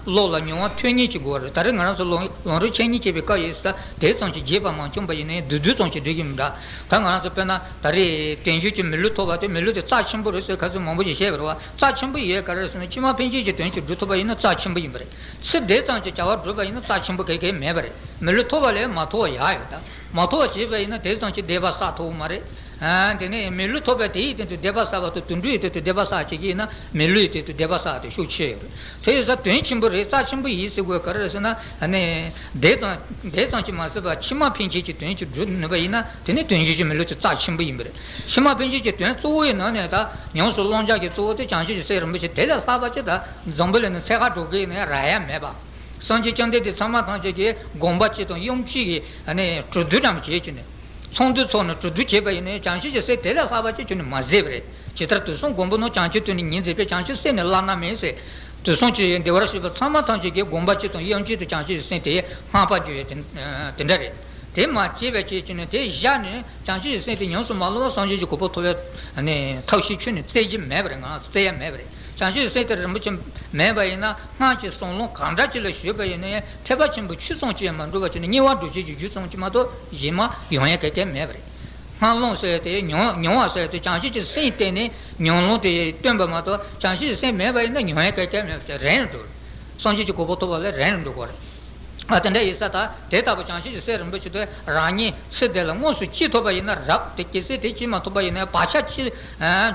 བློ་ལ་མྱོང་བ་ཐོན་ཉིད་ཀྱི་སྒོ་རེད། ད་རེས་ང་རང་ཚོ་ལམ་ལམ་རིམ་འཆད་ཉན་བྱེད་པའི་སྐབས་ཡིན་ཙང་དེ་ཙམ་གྱིས་རྒྱས་པ་མ་བྱུང་པ་ཡིན་ནའི་བསྡུས་བསྡུས་ཙམ་གྱིས་འགྲིག་གི་མི་འདྲ། ད་ང་རང་ཚོ་དཔེར་ན་ད་རེས་དོན་བརྒྱུད་ཀྱི་མི་ལུས་ཐོབ་པ་དེ་མི་ལུས་དེ་རྩ་ཆེན་པོ་རེད་ཟེར་ཁ་ཚོན་མང་པོ་ཞིག་བཤད་པ་རེད་བ། རྩ་ཆེན་པོ་ཡོད་ག་རེ་ཟེར་ན་ཕྱི་མ་ཕན་ཆད་ཀྱི་དོན་གྱི་སྒྲུབ་ཐུབ་པ་ཡིན་ན་རྩ་ཆེན་པོ་ཡིན་པ་རེད། ཚེ་འདི་ཙམ་གྱི་བྱ་བ་སྒྲུབ་པ་ཡིན་ན་རྩ་ཆེན་པོ་ག་གེ་མེད་པ་རེད། མི་ལུས་ཐོབ་པ་ལས་མ་ཐོབ་པ་ཡག་ཡོད། ད་མ་ཐོབ་པ་བྱས་པ་ཡིན་ན་དེ་ཙམ་གྱི་བདེ་བ་བསགས་ཐུབ་ཀྱི་མ་རེད། ཨ། དེ་ནས་མི་ལུས་ཐོབ་པས་དེ་ཡི་སྟེང་དུ་བདེ་བ་བསགས་པ་དང་དུད་འགྲོ་ཡི་སྟེང་དུ་བདེ་བ་བསགས་བྱེད་ཀྱི་ཡིན་ན་མི་ལུས་ཡི་སྟེང་དུ་བདེ་བ་བསགས་ཏེ་ཤུགས་ཆེ་ཡོད་རེད། དེ་ཡིན་ཙང་དོན་ཆེན་པོ་རེད། རྩ་ཆེན་པོ་ཡིན་ཟེར་དགོས་ག་རེ་རེད་ཟེར་ན། ཨ་ནི་དེ་ཙམ་དེ་ཙམ་གྱིས་མ་ཟད་པར་ཕྱི་མ་ཕན་ཆད་ཀྱི་དོན་ཅིག་སྒྲུབ་ནུས་པ་ཡིན་ན་དེ་ནི་དོན་བྱེད་ཀྱི་མི་ལུས་དེ་རྩ་ཆེན་པོ་ཡིན་པ་རེད། ཕྱི་མ་ཕན་ཆད་ཀྱི་དོན་གཙོ་བོ་ཡི་ནང་ནས་ད་ཉམས་སུ་བླང་བྱ་གི་གཙོ་བོ་དེ་བྱང་ཆུབ་ཀྱི་སེམས་རིན་པོ་ཆེ་དེ་ལས་ལྷག་པ་ཅིག་ད་འཛམ་བུ་གླིང་ནས་འཚོལ་ག་འགྲོ་གི་ཡིན་ན་རག་ཡ་མེད་པ། སངས་རྒྱས་བཅོམ་ལྡན་འདས་ཚང་མ་ཐམས་ཅད་ཀྱིས་དགོངས་པ་གཅིག་དང་དབྱིངས་གཅིག་གིས་ཨ་ནི་གྲོས་བསྡུར་ཙམ་བྱས་བྱས་ནས། ཚོགས་འདུ་ཚོགས་ནས་གྲོས་བསྡུར་བྱས་པ་ཡིན་ན་བྱང་ཆུབ་ཀྱི་སེམས་དེ་ལས་ལྷག་པ་ཅིག་ཁྱོན་ནས་མ་ཟད་པ་རེད། ཇི་ལྟར་དུས་གསུམ་མགོན་པོ་རྣམས་བྱང་ཆུབ་ཏུ་ནི་ཉིད་མཛད་པའི་བྱང་ཆུབ་སེམས་ནི་བླ་ན་མེད་ཟེར། དུས་གསུམ་གྱི་བདེ་བར་གཤེགས་པ་ཚང་མ་ཐམས་ཅད་ཀྱིས་དགོངས་པ་གཅིག་དང་དབྱིངས་གཅིག་ཏུ་བྱང་ཆུབ་ཀྱི་སེམས་དེ་བསྔགས་པར་བརྗོད་པའི་དེ་དེ་འདྲ་རེད། དེ་མ་བྱས་པ་བྱས་བྱས་ནས་དེ་བཞག་ནས་བྱང་ཆུབ་ཀྱི་སེམས་དེ་ཉམས་སུ་མ་བླངས་པར་སངས་རྒྱས་ཀྱི་གོ་འཕང་ཐོབ་པའི་ཐབས་ཤེས་ཁྱོན་ནས་བཙལ་གྱི་མེད་པ་རེད། ང་རང་ཚོ་བཙལ་ཡ་མེད་པ་རེད། བྱང་ཆུབ་སེམས་དེ་རིན་པོ་ཆེ་མེད་པ་ཡིན་ན་སྔགས་ཀྱི་ཟབ་ལམ་གང་འདྲ་ཅིག་ལ་ཞུགས་པ་ཡིན་ན་ཡང་ཐེག་པ་ཆེན་པོའི་ཆོས་ཙམ་ཅིག་ཡང་མ་འགྲུབ་པ་བྱས་ནས་དམྱལ་བ་འགྲོ་བྱེད་ཀྱི་རྒྱུ་ཙམ་ཅིག་མ་གཏོགས་གཞན་མ་ཡོང་ཡ་ག་གེ་མེད་པ་རེད། སྔགས་ལམ་ཟེར་ཏེ་མྱོང་མྱོང་བ་ཟེར་ཏེ་བྱང་ཆུབ་ཀྱི་སེམས་བསྟེན་ནས་ཉམས་ལེན་དེ་སྟོན་པ་མ་གཏོགས་བྱང་ཆུབ་ཀྱི་སེམས་མེད་པ་ཡིན་ན་ཡོང་ཡ་ག་གེ་མེད་པ་བྱས་རན་རུ་འགྲོ། སངས་རྒྱས་ཀྱི་གོ་འཕང་ཐོབ་པ་ལ་རན་རུ་འགྲོ་དགོས་རེད། ཨ་དེ་འདྲ་ཡིན་ཙང་ད་དེ་ལྟ་བུ་བྱང་ཆུབ་ཀྱི་སེམས་རིན་པོ་ཆེ་དེ་རང་ཉིད་ཚེ་འདི་ལ་དངོས་སུ་སྐྱེ་ཐུབ་པ་ཡིན་ན་རབ་དེ་གལ་སྲིད་དེ་སྐྱེ་མ་ཐུབ་པ་ཡིན་ན་བག་ཆགས་ཀྱིས་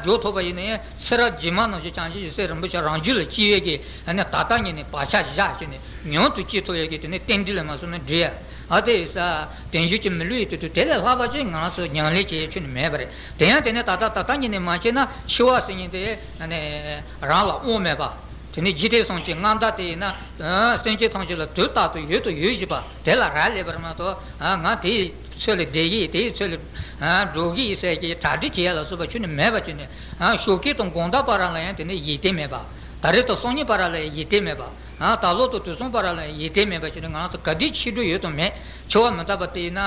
འཇོག་ཐུབ་པ་ཡིན་ན་ཚེ་རབས་རྗེས་མ་ནང་བཞིན་བྱང་ཆུབ་ཀྱི་སེམས་རིན་པོ་ཆེ་རང་རྒྱུད་ལ་སྐྱེ་ཡས་ཀྱི་ཨ་ནི་ད་ལྟ་ཉིད་ནས་བག་ཆགས་བཞག་བྱས་ནས་མྱུར་དུ་སྐྱེ་ཐུབ་ཡས་ཀྱི་དེ་ནི་རྟེན་འབྲེལ་ལ་མ་སོང་ན་འགྲིག་ཡ། ཨ་དེ་ཡིན་ཙང་དོན་བྱེད་ཀྱི་མི་ལུས་ཡི་དེ་དུས་དེ་ལས་ལྷག་པ་ཅིག་ང་རང་ཚོ་ཉམས་ལེན་བྱེད་ཡས་ཁྱོན་ནས་མེད་པ་རེད། དེ་ཡང་དེ་ནི་ད་ལྟ་ད་ལྟ་ཉིད་ནས་མ་བྱས་ན་འཆི་བ་ཟེར་མཁན་དེ་ཨ་ནི་རང་ལ་དབང་མེད་པ། དེ་ནས་འཇིག་རྟེན་གསུམ་གྱི་མངའ་བདག་དེ་ཡིན་ན། སེམས་ཅན་ཐམས་ཅད་ལ་དུས་རྟག་ཏུ་ཡོད་དང་ཡོད་བཞིན་པ་དེ་ལ་རག་ལས་པར་མ་གཏོགས། ང་དེའི་ཚུལ་ལ་བསྡད་ཀྱི་དེའི་ཚུལ་ལ་འགྲོ་གི་ཟེར་གྱི་གྲ་སྒྲིག་བྱེད་ཡ་ལ་སོགས་པ་ཁྱོན་ནས་མེད་པ་བྱས་ནས། ཞོགས་ཀས་དང་དགོང་དག་བར་ལ་ཡང་དེ་ནས་ཡིད་བརྟན་མེད་པ། ད་རེས་དང་སང་ཉིན་བར་ལ་ཡང་ཡིད་བརྟན་མེད་པ། ད་ལོ་དང་དུས་གསུམ་བར་ལ་ཡང་ཡིད་བརྟན་མེད་པ་བྱས་ནས་ང་རང་ཚོ་ག་དུས་འཆི་འགྲོ་ཡོད་དང་མེད། འཆི་བ་མི་རྟག་པ་དེ་ཡིན་ན་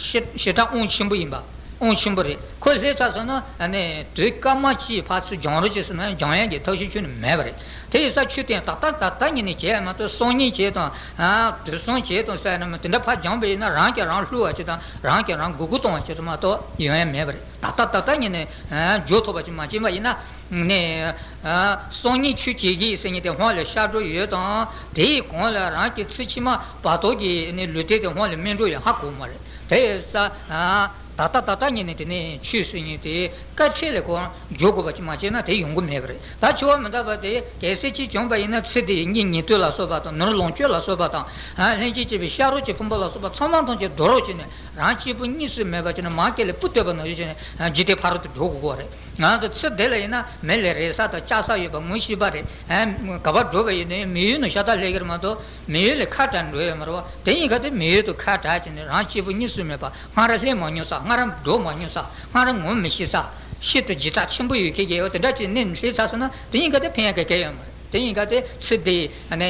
ཞེ་ཞེ་དྲག་དབང་ཆེན་པོ་ཡིན་པ། དབང་ཆེན་པོ་རེད། ཁོ་སླེབས་ཚར་སོང་ན་ཨ་ནི་དུས་སྐར་མ་གཅིག་ཕར་ཚུར་སྦྱང་རོགས་བྱས་སོང་ན་སྦྱང་ཡག་གི་ཐབས་ཤེས་ཁྱོན་ནས་མེད་པ་རེད། དེ་ཡིན་ཙང་ཆོས་དེ་ད་ལྟ་ད་ལྟ་ཉིད་ནས་བྱས་མ་གཏོགས་སང་ཉིན་བྱས་དང་། ཨ་དུས་སང་བྱས་དང་ཟེར་ན་མ་དེ་འདྲ་ཕར་སྦྱངས་པ་ཡིན་ན་རང་གིས་རང་བསླུ་བ་བྱེད་དང་རང་གིས་རང་མགོ་སྐོར་གཏོང་བ་བྱེད་དུ་མ་གཏོགས་ཡོང་ཡག་མེད་པ་རེད། ད་ལྟ་ད་ལྟ་ཉིད་ནས་ཨ་འཇོག་ཐུབ་པ་ཅིག་མ་བྱས་པ་ཡིན་ན། ནས། ཨ་སང་ཉིན་ཆོས་བྱེད་ཀྱི་ཟེར་མཁན་དེ་སྔོན་ལ་ཤར་འགྲོ་ཡོད་དང་དེའི་གོང་ལ་རང་གི་ཚེ་ཕྱི་མ་བར་དོ་གི་ནི་ལུས་རྟེན་དེ་སྔོན་ལ་སྨིན་འགྲོ་ཡོད་ཧ་གོ་མ་རེད། དེ་ཡིན་ཙང་། ད་ལྟ་ད་ལྟ་ཉིད་ནས་དེ་ནས་ཆོས་ཟེར་མཁན་དེ་དཀའ་ཁྲིད་ལ་གོ་འཇོག་དགོས་པ་ཅིག་མ་བྱས་ན་དེ་ཡོང་གི་མེད་པ་རེད། ད་འཆི་བ་མི་རྟག་པ་དེ་གལ་སྲིད་ཅིག་བྱུང་པ་ཡིན་ན་ཚེ་འདིའི་གཉེན་ཉེ་དུ་ལ་སོགས་པ་དང་ནོར་ལོངས་སྤྱོད་ལ་སོགས་པ་དང་། ལྷན་ཅིག་སྐྱེས་པའི་ཤ་རོགས་ཀྱི་ཕུང་པོ་ལ་སོགས་པ་ཚང་མ་ཐམས་ཅད་རྡོ་རོགས་བྱས་ནས་རང་གཅིག་པུ་གཉིས་སུ་མེད་པ་བྱས་ནས་མ་སྐྱེས་ལས་སྤུ་བཏོད་པ་ནང་བཞིན་བྱས་ནས་འཇིག་རྟེན་ཕ་རོལ་ཏུ་འགྲོ་དགོས་ཀྱི་རེད། ང་ཚོ་ཚེ་འདི་ལ་ཡིན་ན་མི་ལ་རེ་ས་དང་ལྕགས་ས་ཡོད་པ་ངོ་ཤེས་པ་རེད། ག་པར་འགྲོ་བ་ཡིན་ནའི་མི་ཡུལ་ནང་ཤ་སྟག་སླེབས་ཀྱི་རེད་མ་གཏོགས་མི་ཡུལ་ལས་ཁ་བྲལ་འགྲོ་ཡོད་མ་རེད་བ། དེ་ཡིན་ག་དེ་མི་ཡུལ་དུ་ཁ་བྲལ་བྱས་ནས་རང་གཅིག་པུ་གཉིས་སུ་མེད་པ། སྔར་སླེབས་མ་མྱོང་ས། སྔར་འགྲོ་མ་མྱོང་ས། སྔར་ངོ་མི་ཤེས་ས། ཤིན་ཏུ་བརྗིད་ཆགས་ཆེན་པོ་ཡོད་མཁན་གྱི་འོ་དེ་འདྲ་ཅིག་གནས་སླེབས་ཚར་སོང་ན་དེ་ཡིན་ག་དེ་ཕན་ཡ་ག་གེ་ཡོད་མ་རེད། དེ་ཡིན་ག་དེ་ཚེ་འདི་ནས་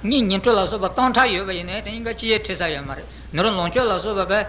གཉེན་ཉེ་དུ་ལ་སོགས་པ་སྟོང་ཕྲག་ཡོད་པ་ཡིན་ནའི་དེ་ཡིན་ག་ཅི་ཡང་ཁྲིད་ས་ཡོད་མ་རེད། ནོར་ལོངས་སྤྱོད་ལ་སོགས་པ་བས།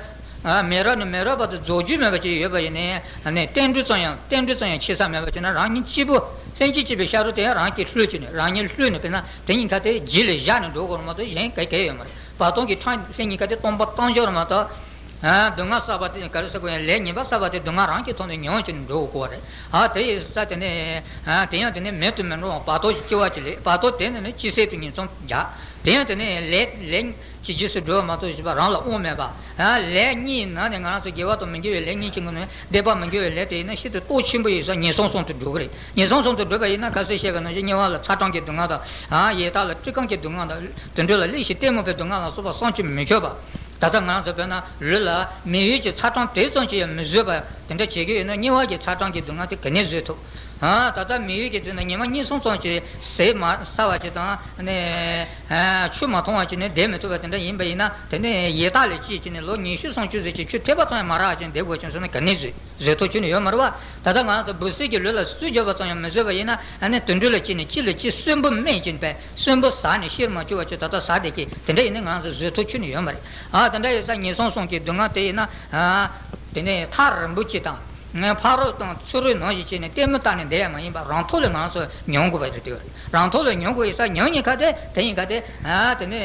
མེད་རབས་ནས་མེད་རབས་བར་དུ་རྫོགས་རྒྱུ་མེད་པ་ཅིག་ཡོད་པ་ཡིན་ནའི། བསྟན་འགྲོ་ཙམ་ཡང་བསྟན་འགྲོ་ཙམ་ཡང་ཁྲིད་ས་མེད་པ་བྱས་ན་རང་ཉིད་གཅིག་པུ་ལྷན་ཅིག་སྐྱེས་པའི་ཤ་རོགས་དེ་ཡང་རང་གིས་བསླུས་བྱས་ནས་རང་ཉིད་བསླུས་ནས་དཔེར་ན་དེ་གཉིས་ཀ་དེ་རྗེས་ལ་བཞག་ནས་འགྲོ་དགོས་རེད་མ་གཏོགས་གཞན་ག་གེ་ཡོད་མ་རེད། བར་སྟོང་གི་འཕྲང་ལྷན་གཉིས་ཀ་དེ་སྟོང་པ་སྟོང་ཞོར་མ་གཏོགས། སྡུག་བསྔལ་བསགས་པ་དེ་ག་རེ་ཟེར་དགོས་ཡང་ལས་ངན་པ་བསགས་པ་དེ་སྡུག་བསྔལ་རང་གི་ཐོག་ནས་མྱོང་བྱས་ནས་འགྲོ་དགོས་རེད། ཨ་དེ་ཡིན་ཙང་དེ་ནས། དེ་ཡང་དེ་ནས་མེད་དུ་མི་འགྲོ་བར་བར་དོ་སྐྱེ་བ་ཅིག་ལས་བར་དོ་དེ་ནས་ནི་སྐྱེ་སྲིད་དུ་ངན་སོང་རྒྱག་དེ་ཡང་དེ་ནས་ལས་ལས་ཀྱི་རྗེས་སུ་འགྲོ་བ་མ་གཏོགས་ཞེས་པ་རང་ལ་དབང་མེད་པ། ལས་གཉིས་ནང་ནས་ང་རང་ཚོ་དགེ་བ་དང་མི་དགེ་བའི་ལས་གཉིས་ཀྱི་ངོས་ནས་འདོད་པ་མི་དགེ་བའི་ལས་དེ་ཡིན་ན་ཤིན་ཏུ་སྟོབས་ཆེན་པོ་ཡིན་ཙང་ངན་སོང་གསུམ་དུ་འགྲོ་གི་རེད། ངན་སོང་གསུམ་དུ་འགྲོ་བ་ཡིན་ན་ག་ཚོད་བཤད་པ་ནང་བཞིན་དམྱལ་བ་ལ་ཚ་གྲང་གི་སྡུག་བསྔལ་དང་། ཡི་དྭགས་ལ་བཀྲེས་སྐོམ་གྱི་སྡུག་བསྔལ་དང་། དུད་འགྲོ་ལ་བསླུ་ཞིང་ལྟད་མོ་བའི་སྡུག་བསྔལ་ལ་སོགས་པ་བསམ་གྱིས་མི་ཁྱབ་པ། ད་ལྟ་ང་རང་ཚོ་དཔེར་ན་ལུས་ལ་མི་ཡུལ་གྱི་ཚ་གྲང་དེ་ཙམ་གྱིས་ཡང་མི་བཟོད་པ་དེ་འདྲ་བྱེད་ཀྱི་ཡོད་ན་དམྱལ་བ་གི་ཚ་གྲང་གི་སྡུག་བསྔལ་དེ་ག་ནས་བཟོད་ཐུབ། ད་ལྟ་མི་ཡུལ་གྱི་དུས་ན་ཉི་མ་གཉིས་གསུམ་ཙམ་གྱིས་ཟས་མ་ཟ་བ་ཅིག་དང་ནས་ཆུ་མ་འཐུང་བ་ཅིག་ནས་བསྡད་མི་ཐུབ་པ་དེ་འདྲ་ཡིན་པ་ཡིན་ན། དེ་ནས་ཡི་དྭགས་ལ་སྐྱེས་ཀྱི་ནས་ལོ་ཉི་ཤུ་སུམ་ཅུ་ཙམ་ཅིག་ཆུ་ཐིགས་པ་ཙམ་ཡང་མ་རག་ཅིག་བསྡད་དགོས་བྱུང་སོང་ན་ག་ནས་བཟོད། བཟོད་ཐུབ་ཁྱོན་ནས་ཡོད་མ་རེད་བ། ད་ལྟ་ང་རང་ཚོ་འབུ་སྲིན་གྱི་ལུས་ལ་སུས་འཇོག་པ་ཙམ་ཡང་མི་བཟོད་པ་ཡིན་ན། ཨ་ནི་དུད་འགྲོ་ལ་སྐྱེས་ནས་ཅི་ལ་ཅི་གསོན་པོ་སྨིན་ཅིང་པས་གསོན་པོ་ཟ་ནས་ཤི་རུ་མ་བཅུག་པ་ཅིག་ད་ལྟ་ཟ་བསྡད་ཀྱི་དེ་འདྲ་ཡིན་ན་ང་རང་ཚོ་བཟོད་ཐུབ་ཁྱོན་ནས་ཡོད་མ་རེད། ཨ་དེ་འདྲ་ཡིན་ཙང་ངན་སོང་གསུམ་གྱི་སྡུག་བསྔལ་དེ་ཡིན་ན། ཨ་དེ་ནས་ཐག་རིང་པོ་ཅིག་དང་། ཕ་རོལ་དང་ཚུ་རོལ་ནང་བཞིན་བྱས་ནས་ལྟད་མོ་ལྟ་ནས་བསྡད་ཡ་མ་ཡིན་པར་རང་ཐོག་ལ་ང་རང་ཚོ་མྱོང་དགོས་པ་རེད་དེ། རང་ཐོག་ལ་མྱོང་དགོས་ཡིན་ཙང་མྱོང་ཉིན་ཁ་དེ་དེ་ཡིན་ཁ་དེ། ཨ་དེ་ནས་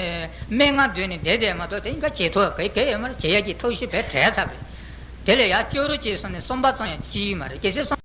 སྨྲེ་སྔགས་འདོན་ནས་བསྡད་བསྡད་མ་གཏོགས་དེ་ཡིན་ཁ་བྱེད་ཐུབ་ག་གེ་ཡོད་མ་རེད། བྱེད་ཡ་གི་ཐབས་ཤེས་བས་བྲལ་ཚར་བ་རེད། དེ་ལས་ཡར་སྐྱོ་རུ་སྐྱེས་སོང་ནས་བསམ་པ་ཙམ་ཡང་སྐྱེ་ཡི་མ་རེད། གལ་སྲིད་བསམ་